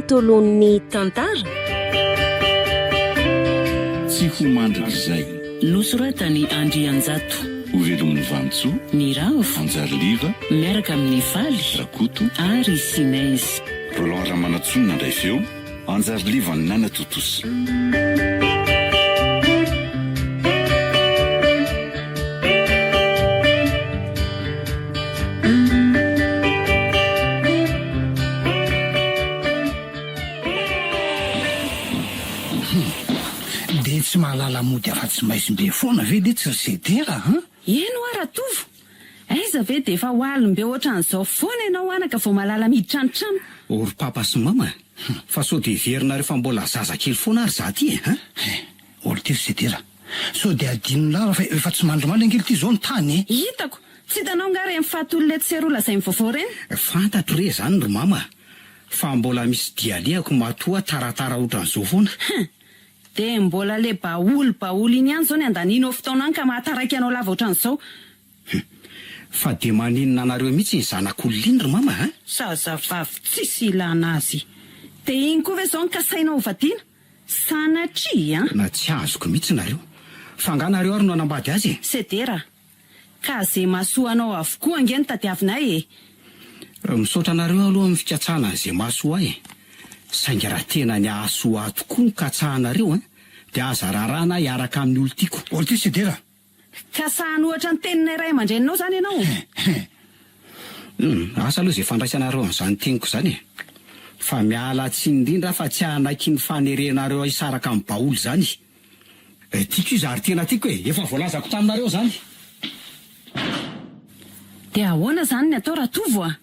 tontolon'ny tantara? Tsy ho mandrakizay. Nosoratan'i Andrianjato. Hovelomin'i Vanintsoa. Niravo. Anjariliva. Miaraka amin'i Faly. Rakoto. Ary Sinezy. Roland Ramanantsoa nandray feo. Anjariliva nanatontosa. Dia tsy mahalala mody afa-tsy maizim-be foana ve letsy ry Sedera an? Eny hoa Ratovo! Aiza ve dia efa ho alim-be ohatran'izao foana ianao anaka vao mahalala miditra ny trano. O ry papa sy mama, fa sao dia heverinareo fa mbola zaza kely foana ary za ty e, an? Ô ry ty ry Sedera, sao dia adinon'i Lara fa efa tsy mandrimandry ange ity izao ny tany e! Hitako! Tsy hitanao angaha ireny faty olona etsy sy eroa lazain'ny vaovao ireny? Fantatro re izany ry mama, fa mbola misy dia alehako matoa taratara ohatran'izao foana. Hum! Dia mbola le baoly baoly iny ihany izao ny andanianao fotoana any ka mahataraiky anao lava ohatran'izao. Hum! Fa dia maninona anareo mihitsy iny zanak'olona iny ry mama a? Zazavavy tsisy ilana azy. Dia iny koa ve izao no kasainao hovadiana? Sanatria an! Tena tsy azoko mihitsy nareo. Fa angaha nareo ary no hanambady azy e? Sedera, Ka ze mahasoa anao avokoa ange no tadiavinay e! Misaotra anareo aloha amin'ny fikatsahana an'izay mahasoa ahy e! Saingy raha tena ny hahasoa ahy tokoa no katsahanareo an, dia aza raràna aho hiaraka amin'ny olon-tiako. Olon-tia Sedera! Ka sahy hanohatra ny teninay ray aman-dreninao izany ianao? Hum, asa aloha izay fandraisanareo an'izany teniko izany e! Fa miala tsiny indrindra aho fa tsy hanaiky ny fanerenareo ahy hisaraka amin'i Baoly izany. Tiako izy ary tena tiako e! Efa voalazako taminareo izany. Dia ahoana izany ny atao Ratovo a?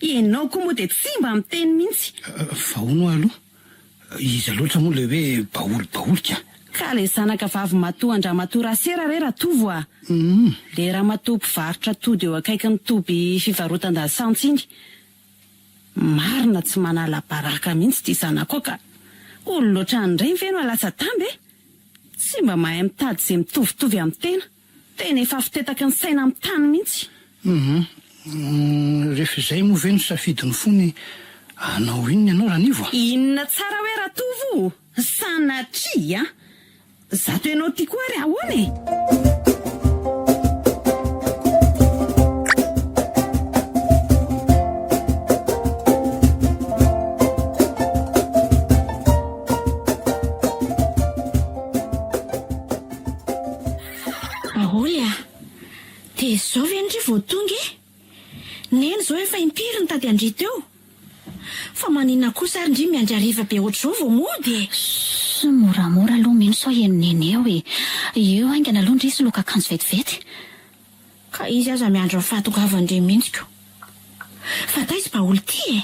Ianao koa moa dia tsy mba miteny mihitsy. Fa hono hoa aloha, iza loatra moa ilay hoe Baoly Baoly ka? Ka ilay zanaka vavy matoa an-dRamatoa Rasera re Ratovo a! Ilay ramatoa mpivarotra atody eo akaikin'ny toby fivarotan-dasantsy iny. Marina tsy manala baraka mihitsy ity zanakao ka! Olona ohatran'ireny ve no alatsa-damba e? Tsy mba mahay mitady izay mitovitovy amin'ny tena. Tena efa fitetaky ny saina amin'ny tany mihitsy. Hum rehefa izay moa ve no safidin'ny fony hanao inona ianao Ranivo a? Inona tsara hoe Ratovo o? Sanatria a! Zato ianao ty koa ary ahoana e? Baoly a! Dia izao ve ndry vao tonga e? Neny izao efa impiry nitady an-dry teo? Fa maninona kosa ary ndry miandry hariva be ohatr'izao vao mody e? Ssss moramora aloha mino sao henon'i Neny eo e! Eo haingana aloha ndry hisoloky akanjo vetivety. Ka izy aza miandry ny fahatongavan-dry mihitsy ko! Fa taiza Baoly ty e?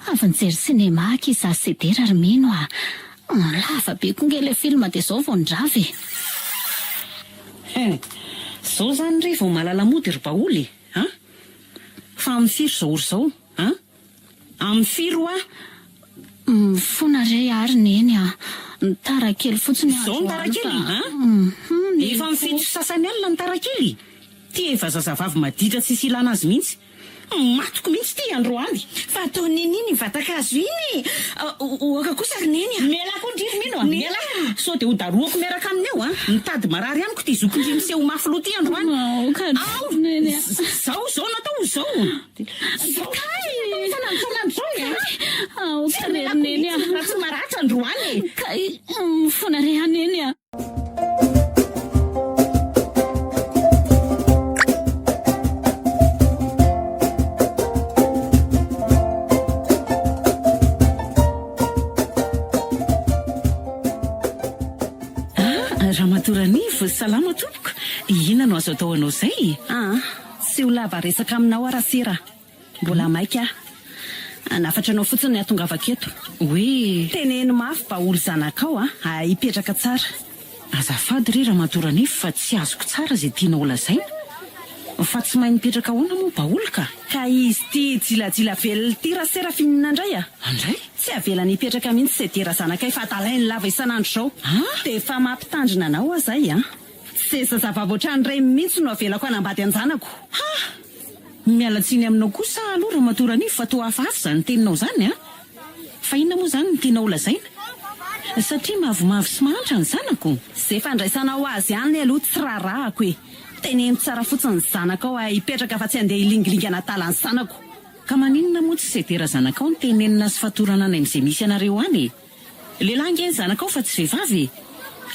Avy nijery cinéma aky izaho sy Sedera ry Mino a! Lava be koa nge ilay film dia izao vao nirava e! Hein! Zao zany re vao mahalala mody ry Baoly e! An! Fa amin'ny firy izao ora izao? An! Amin'ny firy hoa? Mifona re ary Neny a! Ny tara kely fotsiny Izao andro ny tara alina. kely an! Efa amin'ny 7 sy sasany alina ny tara kely! Ty efa zazavavy maditra tsisy ilana azy mihitsy. Matiko mihitsy ty androany. Fa ataon'i Neny iny vatan-kazo iny e! Oaka kosa ry Neny a! Mialà koa ndry ry Mino a! Mialà! Sao dia ho darohako miaraka aminy eo a! Mitady marary amiko ity zokindry miseho mafy loha ity androany. Aoka Ao! ry Neny a! Zao izao no atao izao! Zao kay! Isan'andro isan'andro izao e! Aoka Tsy re ry amelako Neny a! mihitsy raha tsy maratra androany e! Kay! Mifona re aho Neny a! Ah, Ramatoa Ranivo, salama tompoko. Inona no azo atao anao izay? Ah, tsy ho lava resaka aminao aho Rasera. Mbola maika aho. Hanafatra anao fotsiny ny hahatongavako eto. Hoe. Teneno mafy baoly zanakao a! Hay hipetraka tsara. Azafady re Ramatoa Ranify fa tsy azoko tsara izay tianao holazaina. Fa tsy mahay mipetraka ahoana moa baoly ka? Ka izy ity jilajila velona ity Rasera f'inona indray a? Andray? Tsy avelany hipetraka mihitsy Sedera zanakay fa adalainy lava isan'andro izao. Dia efa mampitandrina anao aho izay a! Tsy zazavavy ohatran'ireny mihitsy no avelako hanambady an-janako. Ha! Miala tsiny aminao kosa aloha Ramatoa Ranify fa toa hafahafa izany teninao izany an! Fa inona moa izany no tianao holazaina? Satria mavomavo sy mahantra ny zanako? Izay fandraisanao azy any aloha tsy raharahako e! Teneno tsara fotsiny ny zanakao ahay hipetraka fa tsy handeha hilingilingy hanadala ny zanako. Ka maninona moa tsy sedera zanakao no tenenina sy fatorana any amin'izay misy anareo any e? Lehilahy ange ny zanakao fa tsy vehivavy e!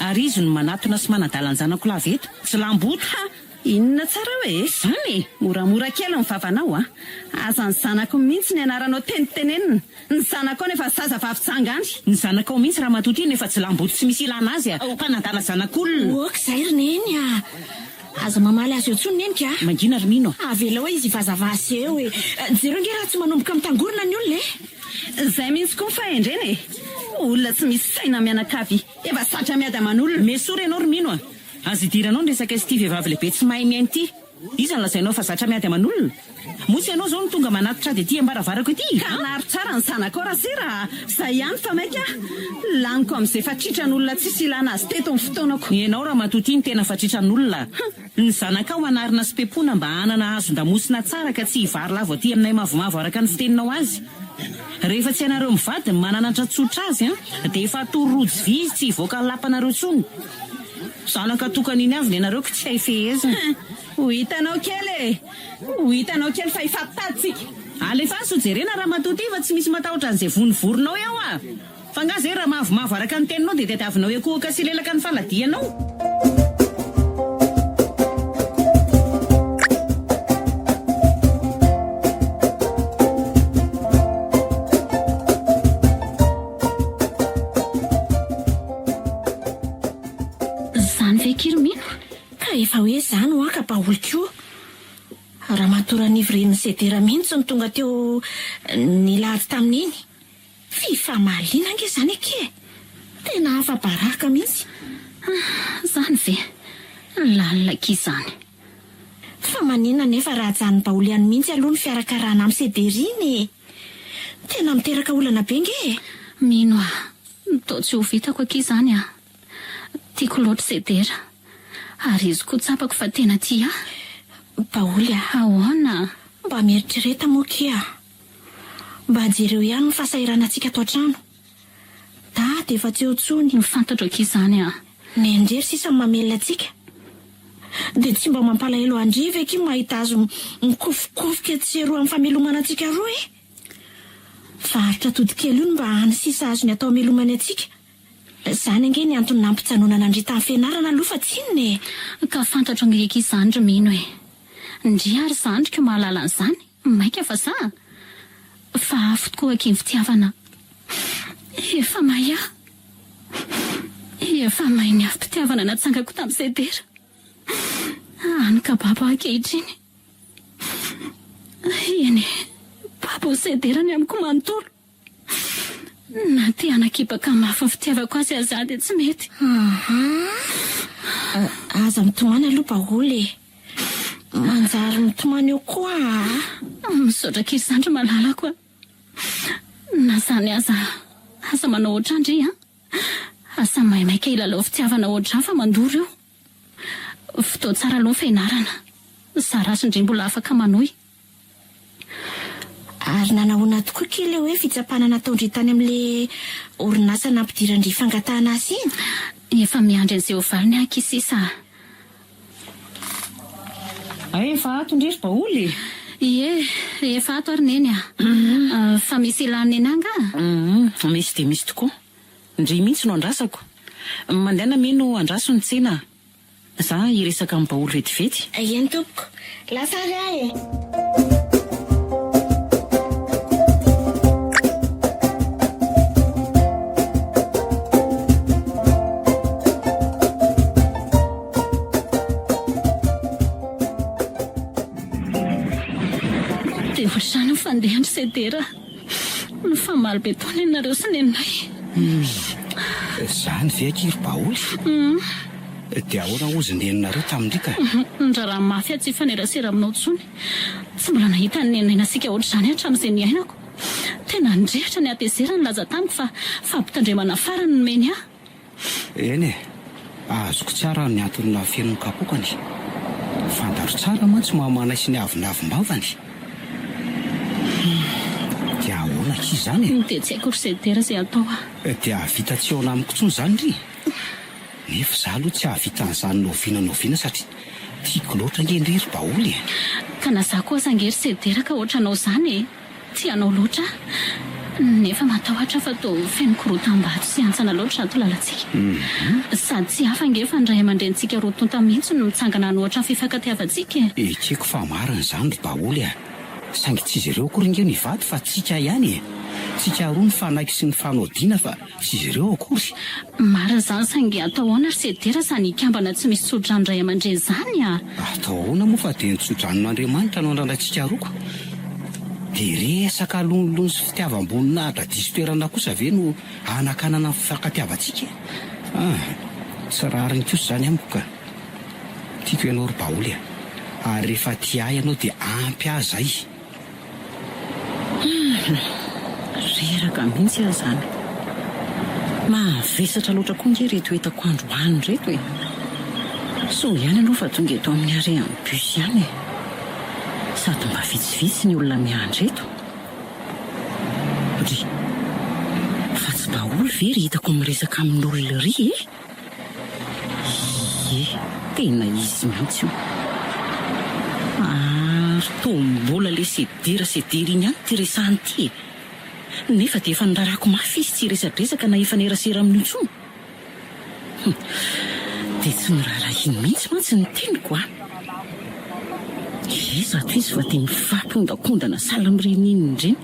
Ary izy no manatona sy manadala ny zanako lava eto. Tsy lamboto! Ha! Inona tsara hoe izany e? Moramora kely ny vavanao a! Aza ny zanako mihitsy ny anaranao tenitenenina! Ny zanakao no efa zaza vavy janga any! Ny zanakao mihitsy ramatoa ity no efa tsy lamboto tsy misy ilana azy a! Mpanadala zanak'olona! Ok izay ry Neny a! Aza mamaly azy eo intsony Neny ka! Mangina ry Mino a! Avelao izy hivazavaza eo e! Jereo ange raha tsy manomboka mitangorona ny olona e! Zay mihitsy koa ny fahendrena e! Olona tsy misy saina mianakavy efa zatra miady aman'olona. Mesory ianao ry Mino a! Aza idiranao ny resaka ity vehivavy lehibe tsy mahay mihaino ity. Iza no lazainao fa zatra miady aman'olona? Moa tsy ianao izao no tonga manatitra ady ety am-baravarako ety? Ka anaro tsara ny zanakao Rasera a! Zay ihany fa maika aho. Laniko amin'izay fatritran'olona tsisy ilana azy teto ny fotoanako. Ianao ramatoa ity no tena fatritran'olona. Ny zanakao anarina sy pepona mba hanana hazon-damosina tsara ka tsy hivary lavo aty aminay mavomavo araka ny fiteninao azy. Rehefa tsy hainareo mivady ny mananatra tsotra azy an, dia efa atoro rojo vy izy tsy hivoaka ny lapanareo intsony. Zanaka tokana iny avy nenareo ko tsy hay fehezina. Hein! Ho hitanao kely e! Ho hitanao kely fa hifampitady tsika. Alefaso jerena ramatoa ty fa tsy misy matahotra an'izay vonovoronao eo a! Fa nga zay raha mavomavo araka ny teninao dia tadiavinao hiakohoka sy hilelaka ny faladianao? Zany ve akia ry Mino? Ka efa hoe zany hoa ka baoly koa. Ramatoa Ranivo renin'i Sedera mihitsy no tonga teo nilahady tamin'iny. Fifamaliana ange izany akia e! Tena afa-baraka mihitsy. Ah, izany ve? Lalina akia izany. Fa maninona anefa raha ajanon'i Baoly any mihitsy aloha ny fiarakarahana amin'i Sederine e? Tena miteraka olana be ange e! Mino aho, toa tsy ho vitako akia izany an! Tiako loatra Sedera. Ary izy koa tsapako fa tena tia ahy. Baoly a! Ahoana? Mba mieritrereta moa akia. Mba jereo ihany ny fahasahiranantsika ato an-trano. Dada efa tsy eo intsony. Fantatro akia izany an. Neny irery sisa no mamelona antsika. Dia tsy mba mampalahelo an-dry ve akia mahita azy mikofokofoka etsy sy eroa amin'ny famelomana antsika roa e? Varotra atody kely io no mba hany sisa azony atao hamelomany antsika. Izany ange ny antony nampijanonana an-dry tamin'ny fianarana aloha fa tsy inona e! Ka fantatro ange akia izany ry Mino e! Ndry ary zandriko mahalala an'izany, mainka fa za? Fa afo tokoa akia ny fitiavana. Efa may aho. Efa may ny afom-pitiavana natsangako tamin'i Sedera. Hany ka babo aho ankehitriny. Eny e, babo Sedera ny amiko manontolo. Na te hanakipaka mafy ny fitiavako azy aza aho dia tsy mety. Aha. Aza mitomany aloha Baholy e. Manjary mitomany eo koa aa. Misaotra akia zandry malalako a. Na izany aza, aza manao ohatran-dry a. Aza maimaika hilalao fitiavana ohatran fa mandoro io. Fotoa tsara aloha ny fianarana. Zara azy ndry mbola afaka manohy. Ary nanahoana tokoa kay ilay hoe fitsapana nataon-dry tany amin'ilay orinasa nampidiran-dry fangatahana asa iny? Efa miandry an'izay ho valiny aho akia sisa a! Hay efa ato ndry ry Baoly e! Ie, efa ato ary Neny a! Fa misy ilan'i Neny ahy angaha? Hum, misy dia misy tokoa. Ndry mihitsy no andrasako. Mandehana mino andraso ny tsena a! Za hiresaka amin'i Baoly vetivety. Eny tompoko. Lasa ary aho e! Dia ohatr'izany ny fandehan-dry Sedera. Nifamaly be tao nenareo sy nenay. Izany ve akia ry Baoly? Dia ahoana hozy ny neninareo tamin-dry ka? Niraharaha mafy aho tsy hifanerasera aminao intsony. Tsy mbola nahita ny nenay nasiaka ohatr'izany hatramin'izay niainako. Tena nirehitra ny hatezerany nilaza tamiko fa fampitandremana farany no nomeny ahy. Eny e, azoko tsara ny antony nahafeno ny kapoakany. Fantatro tsara mantsy mamanay sy ny avonavom-bavany. Dia ahoana akia? akia izany e! Dia tsy haiko ry Sedera izay hatao a! Dia hahavita tsy hihaona amiko intsony izany ry? Nefa izaho aloha tsy hahavita an'izany na oviana na oviana satria tiako loatra ange ndry ry Baoly e! Ka na izaho koa aza ange ry Sedera ka ohatranao izany e! Tia anao loatra aho. Nefa matahotra aho fa toa feno korotam-bato sy hantsana loatra izato lalantsika. Sady tsy hafa ange fa ny ray aman-drenintsika roa tonta mihitsy no mitsangana hanohatra ny fifankatiavantsika e! Ekeko fa marina izany ry Baoly a! Saingy tsy izy ireo akory ange no hivady fa tsika ihany e! Tsika roa nifanaiky sy nifanao dina fa tsy izy ireo akory. Marina izany saingy atao ahoana ry Sedera izany hikambana tsy misy tsodrano ray aman-dreny izany a! Atao ahoana moa fa dia ny tsodranon'Andriamanitra no andrandraintsika roa ko! Dia resaka lonilony sy fitiavam-boninahitra diso toerana kosa ve no hanakanana ny fifankatiavantsika e? Ah! Tsy rariny kosa izany amiko ka! Tiako ianao ry Baoly a! Ary rehefa tia ahy ianao dia ampy ahy izay. Humm! Reraka mihitsy aho izany. Mahavesatra loatra koa ange ireto entako androany ireto e! Soa ihany aloha fa tonga eto amin'ny arrêt an'ny bus ihany e! Sady mba vitsivitsy ny olona miandry eto. Ry! Fa tsy Baoly ve ry hitako miresaka amin'olona iry e? Ie, tena izy mihitsy io. Ary toa mbola le sedera sedera iny ihany ity resahany ity e! Nefa dia efa norarako mafy izy tsy hiresadresaka na hifanerasera aminy intsony. Hum, dia tsy noraharahiany mihitsy mantsy ny teniko a! Iza ato izy fa dia mifampihondakondana sahala amin'ireny inona ireny.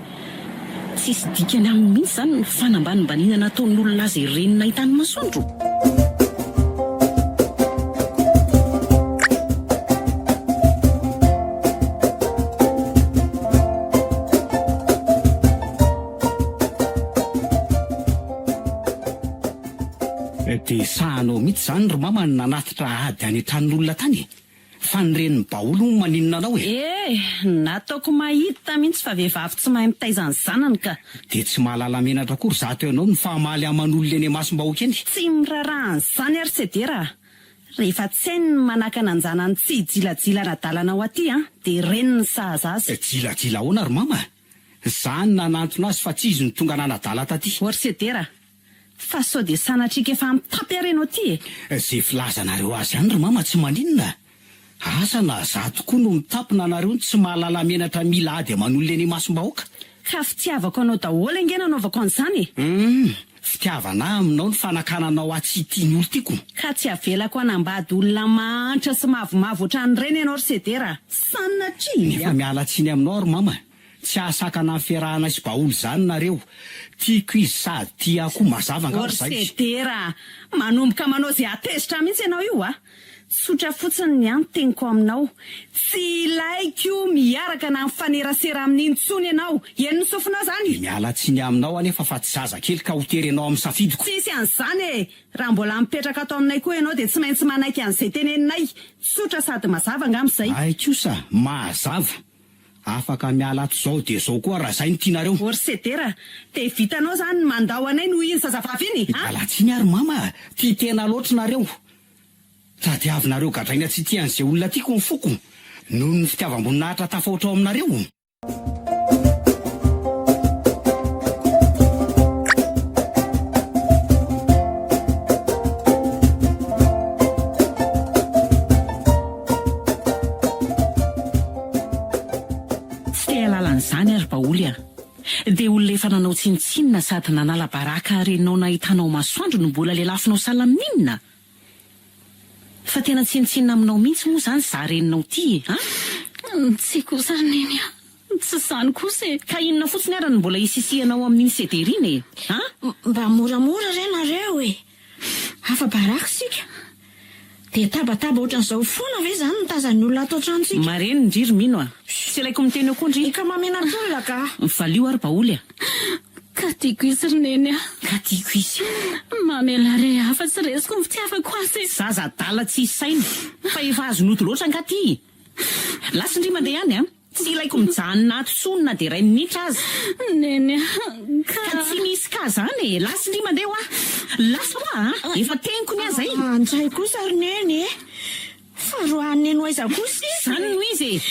Tsisy dikany aminy mihitsy izany ny fanambanimbaniana nataon'olona azy ireny nahitany masoandro. Dia sahanao mihitsy izany ry mama ny nanatitra ady any an-tranon'olona tany e! Fa ny renin'i Baoly hono maninona anao e? Eh! Nataoko mahita mihitsy fa vehivavy tsy mahay mitaiza ny zanany ka! Dia tsy mahalala menatra akory zato ianao mifamaly aman'olona eny imasom-bahoaka eny? Tsy miraharaha an'izany ary Sedera a! Rehefa tsy hainy ny manakana an-janany tsy hijilajila an'adalana ho aty an, dia reniny sahaza azy. Jilajila ahoana ry mama? Za no nanantona azy fa tsy izy no tonga nanadala taty. O ry Sedera a! Fa sao dia sanatriaka efa mitapy ary ianao ty e! Ze filazanareo azy ihany ry mama tsy maninona. Asa na za tokoa no mitapy na nareo no tsy mahalala menatra mila ady aman'olona eny imasom-bahoaka. Ka fitiavako anao daholo ange nanaovako an'izany e! Humm, fitiavana ahy aminao ny fanakananao ahy tsy hitia ny olon-tiako. Ka tsy avelako hanambady olona mahantra sy mavomavo ohatran'ireny ianao ry Sedera a! Sanatria! Nefa miala tsiny aminao aho ry mama. Tsy hahasakana ny fiarahanay sy Baoly izany nareo. Tiako izy sady tia ahy koa, mazava angamba Or izay. Sedera a! Manomboka manao izay hahatezitra ahy mihitsy ianao io a! Tsotra fotsiny ny ahy ny teniko aminao. Tsy ilaiko miaraka na mifanerasera aminy intsony ianao. Henon'ny sofinao izany? Dia miala tsiny aminao anefa fa tsy zazakely ka ho terenao amin'ny safidiko. Tsisy an'izany e! Raha mbola mipetraka ato aminay koa ianao dia tsy maintsy manaiky an'izay teneninay. Tsotra sady mazava angamba izay. Hay kosa, mazava. Afaka miala ato zao dia zao koa raha zay no tianareo. Ô ry Sedera, dia vitanao zany ny mandao anay noho iny zazavavy iny a! Miala tsiny ary mama a! Tia tena loatra nareo. Tadiavinareo gadraina tsy tia an'izay olona tiako ny foko noho ny fitiavam-boninahitra tafahoatra ao aminareo. Tsy te hahalala an'izany aho ry Baoly a! Dia olona efa nanao tsinontsinona sady nanala baraka harenao nahitanao masoandro no mbola lelafinao sahala amin'inona? Fa tena tsinontsinona aminao mihitsy moa izany izaho reninao ity e! An? Tsia kosa ry Neny a! Tsy izany kosa e! Ka inona fotsiny ara no mbola isisihanao amin'iny Sedera iny e? An? Mba moramora re nareo e! Afa-baraka isika. Dia tabataba ohatran'izao foana ve izany ny tazan'ny olona ato an-tranontsika? Mareny ndry ry Mino a! Tsy ilaiko miteny eo koa ndry. Ka mahamenatr'olona ka! Valio ary Baoly a! Ka tiako izy ry Neny a! Ka tiako izy. Mamelà re ahy fa tsy resiko ny fitiavako azy e! Zaza adala tsisy saina. Fa efa azon'ody loatra angaha ty? Lasa ndry mandeha any a! Tsy ilaiko mijanona ato tsony na dia iray minitra aza. Neny a, ka. Ka tsy misy ka zany e! Lasa ndry mandeha hoa! Lasa hoa a! Efa teniko ny ahy zay! Anjay kosa ry Neny e! Fa roahin'i Neny ho aiza kosa izy e? Zany no izy e!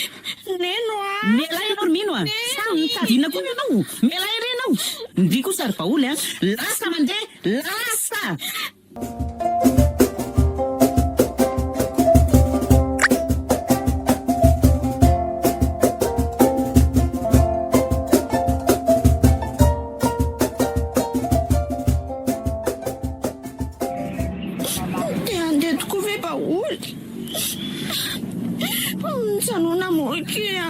Neny hoa! Mialà ianao ry Mino a! Sa mitady inona koa ianao? Mialà ery ianao! tao! Ndry kosa ry Baoly a! Lasa mandeha! Lasa! Te handeha tokoa ve Baoly? Mijanona moa akia.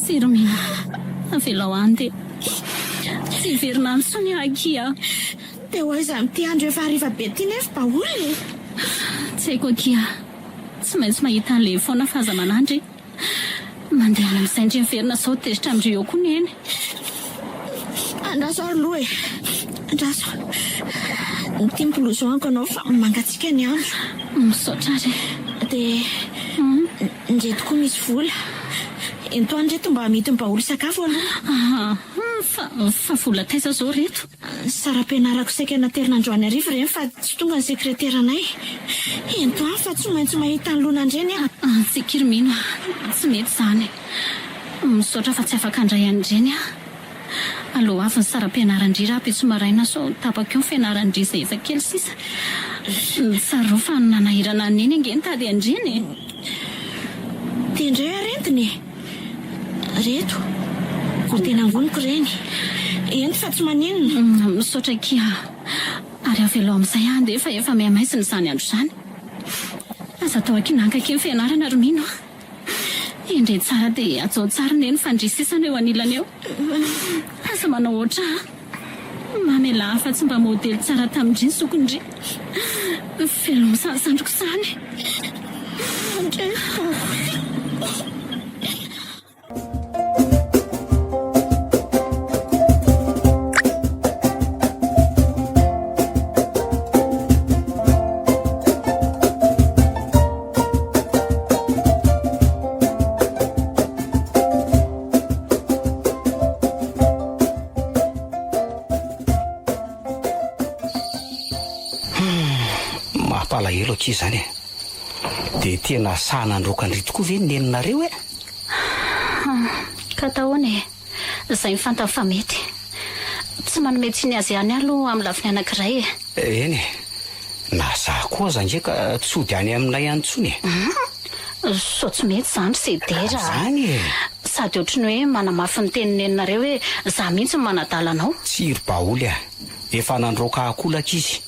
Tsia ry Mino, avelao handeha. Tsy hiverina any intsony aho akia. Dia ho aiza amin'ity andro efa hariva be ity nefa Baoly e? Tsy haiko akia. Tsy maintsy mahita an'ilay foana fa aza manandry e. Mandehana amin'izay ndry miverina sao tezitra amin-dry eo koa neny. Andraso aloha e! Andraso. Ity ny blouson-ko anao fa mangatsiaka ny andro. Misaotra ary e. Dia ndreto koa misy vola. Ento any reto mba amidy ny baoly sakafo aloha. Fa, fa vola taiza zao reto? Saram-pianarako saika naterina androany hariva ireny fa tsy tonga ny sekreteranay. Ento any fa tsy maintsy mahita ny lonan-dreny aho. Tsiky ry Mino a! Tsy mety izany. Misaotra fa tsy afaka handray an'ireny aho. Aleo avy ny saram-pianaran-dry rahampitso maraina sao tapaka eo ny fianaran-dry izay efa kely sisa. Tsarovy fa nanahirana an'i Neny ange nitady an'ireny e! Dia indray ary entiny e! Reto, vao tena angoniko ireny. Ento fa tsy maninona. Misaotra akia. Ary avelao amin'izay aho handeha fa efa mihamaizina izany andro izany. Aza atao ankinanka akia ny fianarana ry Mino a. Endrey tsara dia hajao tsara neny fa ndry sisa no eo anilany eo. Aza manao ohatr ahy. Mamelà ahy fa tsy mba modely tsara tamin-dry ny zokin-dry. Veloma izany zandriko izany. Humm, mampalahelo akia izany e. Dia tena sahy nandroaka an-dry tokoa ve ny neninareo e? Humm, ka atahoana e. Izay ny fantany fa mety. Tsy manome tsiny azy ihany aho aloha amin'ny lafiny anankiray e. Eny e. Na za koa aza ange ka tsy hody any aminay any intsony e. Humm, sao tsy mety izany ry Sedera a. Izany e. Sady ohatry ny hoe manamafy ny tenin'i neninareo hoe za mihitsy no manadala anao. Tsia ry Baoly a. Efa nandroaka akolaka izy.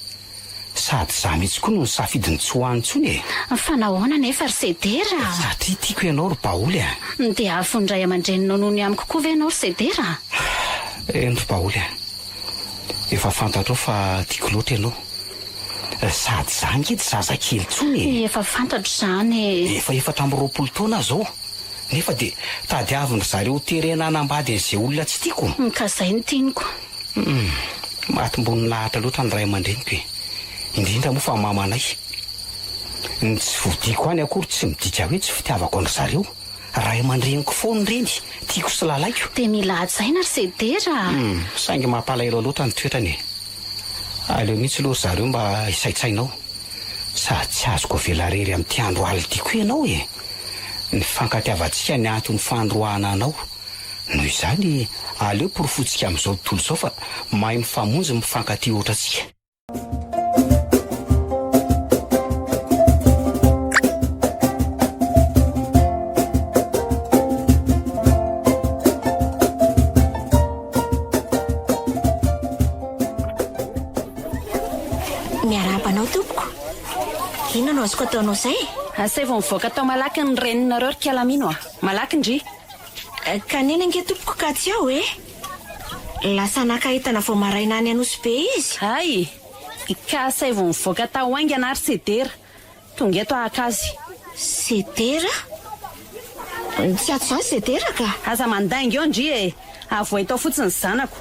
Sady za mihitsy koa no nisafidy ny tsy ho any intsony e. Fa nahoana anefa ry Sedera a? Satria tiako ianao ry Baoly a. Dia hahafoy ny ray aman-dreninao noho ny amiko koa ve ianao ry Sedera a? Eny ry Baoly a. Efa fantatrao fa tiako loatra ianao. Sady za ange tsy zazakely intsony e. Efa fantatro izany e. Efa 24 taona aho izao. Nefa dia tadiavin-dry zareo terena hanambady an'izay olona tsy tiako. Ka izay no tianiko. Humm, matim-boninahitra loatra ny ray aman-dreniko e! Indrindra moa fa mamanay. Ny tsy fodiako any akory tsy midika hoe tsy fitiavako an-dry zareo. Ray aman-dreniko foana ireny, tiako sy lalaiko. Dia mila hajaina ry Sedera a! Humm, saingy mampalahelo loatra ny toetrany e! Aleo mihitsy aloha ry zareo mba hisaintsaina ao. Sady tsy azoko avela irery amin'ity andro alina ity koa ianao e! Ny fifankatiavantsika ny anton'ny fandroahana anao. Noho izany, aleo porofointsika amin'izao tontolo izao fa mahay mifamonjy mifankatia ohatrantsika. Miarahaba anao tompoko. Inona no azoko ataonao izay? Asaivo mivoaka tao malaky ny reninareo ry Kialamino a! Malaky ndry! Ka neny ange tompoko ka tsy ao e! Lasa naka entana vao maraina any Anosibe izy. Hay! Ka asaivo mivoaka tao haingana ary Sedera. Tonga eto haka azy. Sedera? Tsy ato izany Sedera ka! Aza mandainga eo ndry e! Avohay tao fotsiny ny zanako.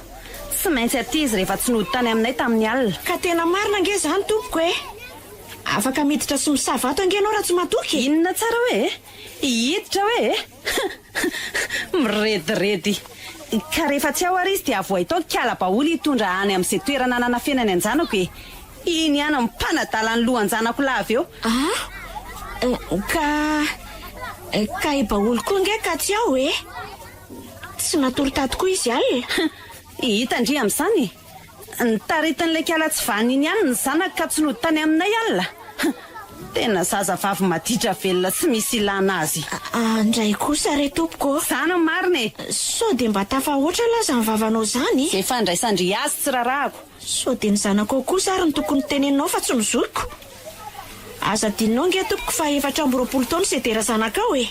Tsy maintsy aty izy rehefa tsy nody tany aminay tamin'ny alina. Ka tena marina ange izany tompoko e! Afaka miditra sy misava ato ange ianao raha tsy matoky e! Inona tsara hoe e? Hiditra hoe e? Mirediredy. Ka rehefa tsy ao ary izy dia avohay tao kala baoly hitondra any amin'izay toerana nanafenany an-janako e! Iny ihany no mpanadala ny lohan-janako lava eo. Ah! Ka, ka i baoly koa ange ka tsy ao e! Tsy natory tato koa izy alina. Hita-ndry amin'izany e! Notaritin'ilay kala tsy vanona iny ihany ny zanako ka tsy nody tany aminay alina. Tena zazavavy maditra velona tsy misy ilana azy. Andray kosa re tompoko ô! Izany no marina e! Sao dia mba tafahoatra lahy izany vavanao izany? Izay fandraisan-dry azy tsy rarahako. Sao dia ny zanakao kosa ary no tokony teneninao fa tsy ny zokiko? Aza adinonao ange tompoko fa 24 taona Sedera zanakao e!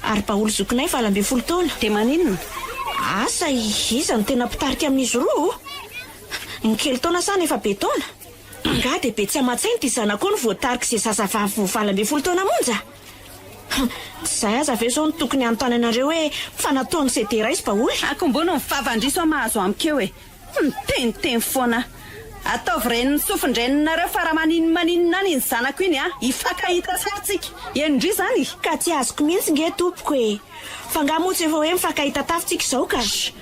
Ary Baoly zokinay 18 taona. Dia maninona? Asa iza no tena mpitarika amin'izy roa o? Ny kely taona sa ny efa be taona? Angaha dia be tsy aman-tsaina ity zanakao no voatarik'izay zazavavy vao 18 taona monja? Tsy izay aza ve izao no tokony hanontany anareo hoe fa nataon'i Sedera izy Baoly? Akombono ny vavan-dry sao mahazo amiko eo e! Miteniteny foana. Ataovy renin'ny sofin-dreninareo fa raha maninonmaninona any iny zanako iny a, hifankahita tsara tsika. Henondry izany? Ka tsy azoko mihitsy nge tompoko e! Fa nga moa tsy efa hoe mifankahita tafo tsika izao ka? Shh!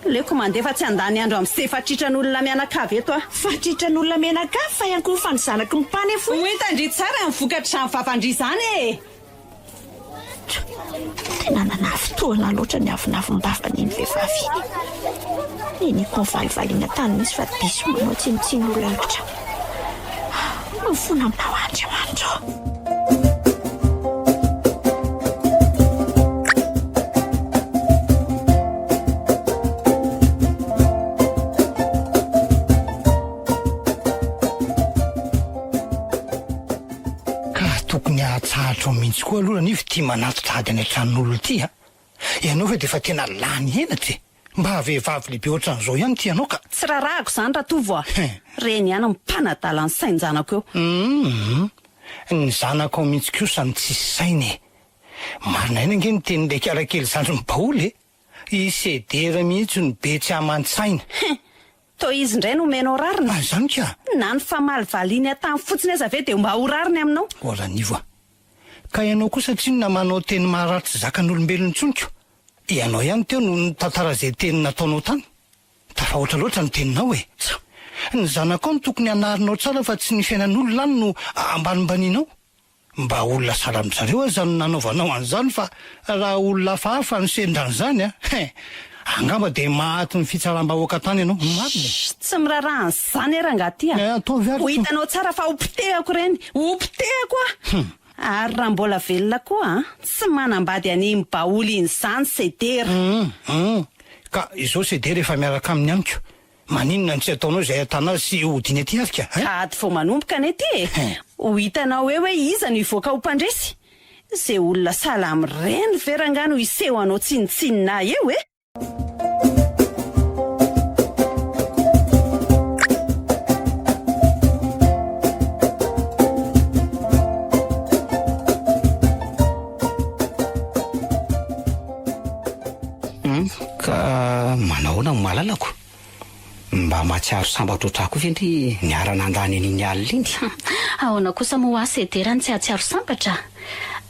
Leoko mandeha fa tsy handany andro amin'izay fatritran'olona mianakavy eto aho. Fatritran'olona mianakavy fa ihany koa fa ny zanaky ny mpanefo e! Ho hitan-dry tsara ny vokatr'izany vavan-dry izany e! Tena nanafintohina loatra ny avonavom-bavan'iny vehivavy iny. Niniako nivalivaliana tany mihitsy fa diso manao tsinontsinona olona loatra. Mifona aminao Andriamanitra ô. Ka tokony hahatsahatrao mihitsy koa aloha Ranivo ity manatitra ady any an-tranon'olona ity a! Ianao ve dia efa tena lany henatra e! Mba vehivavy lehibe ohatran'izao ihany ity ianao ka! Tsy rarahako izany Ratovo a! Reny ihany no mpanadala ny sain-janako eo. Humm! Ny zanakao mihitsy kosa no tsisy saina e! Marina ihany ange ny tenin'ilay kialakely zandrin'i Baoly e! I Sedera mihitsy no be tsy aman-tsaina. Hein! Toa izy indray no omenao rariny? Ah, izany ka! Na ny famalivaliany atany fotsiny aza ve dia mba ho rariny aminao? O Ranivo a! Ka ianao kosa tsinona manao teny maharary tsy zakan'olombelona intsony ko! Ianao ihany teo no nitantara izay teny nataonao tany. Tafahoatra loatra ny teninao e! Tsa! Ny zanakao no tokony hanarinao tsara fa tsy ny fiainan'olona any no ambanimbanianao. Mba olona sahala amin-dry zareo aza no nanaovanao an'izany fa raha olona hafahafa no sendra an'izany an! Hein! Angamba dia maty ny fitsaram-bahoaka tany ianao. Marina e! Shh! Tsy miraharaha an'izany aho rangahy ty a! Eh, ataovy ary Ho hitanao tsara fa ho potehako ireny! Ho potehako aho! Ary raha mbola velona koa an, tsy manambady an'iny baoly iny izany Sedera! Hum! Hum! Ka izao Sedera efa miaraka aminy amiko. Maninona no tsy ataonao izay ahitana azy sy hodiany aty ary ka? Hein? Ka ady vao manomboka anie ity e! Ho hitanao eo hoe iza no hivoaka ho mpandresy! Ze olona sahala amin'ireny ve rangahy no hiseho hanao tsinontsinona ahy eo e? Hum, ka manahoana ny malalako? Mba mahatsiaro sambatra ohatr'ahy koa ve ndry niara-nandany an'iny alina iny? Ahoana kosa moa aho Sedera no tsy hahatsiaro sambatra?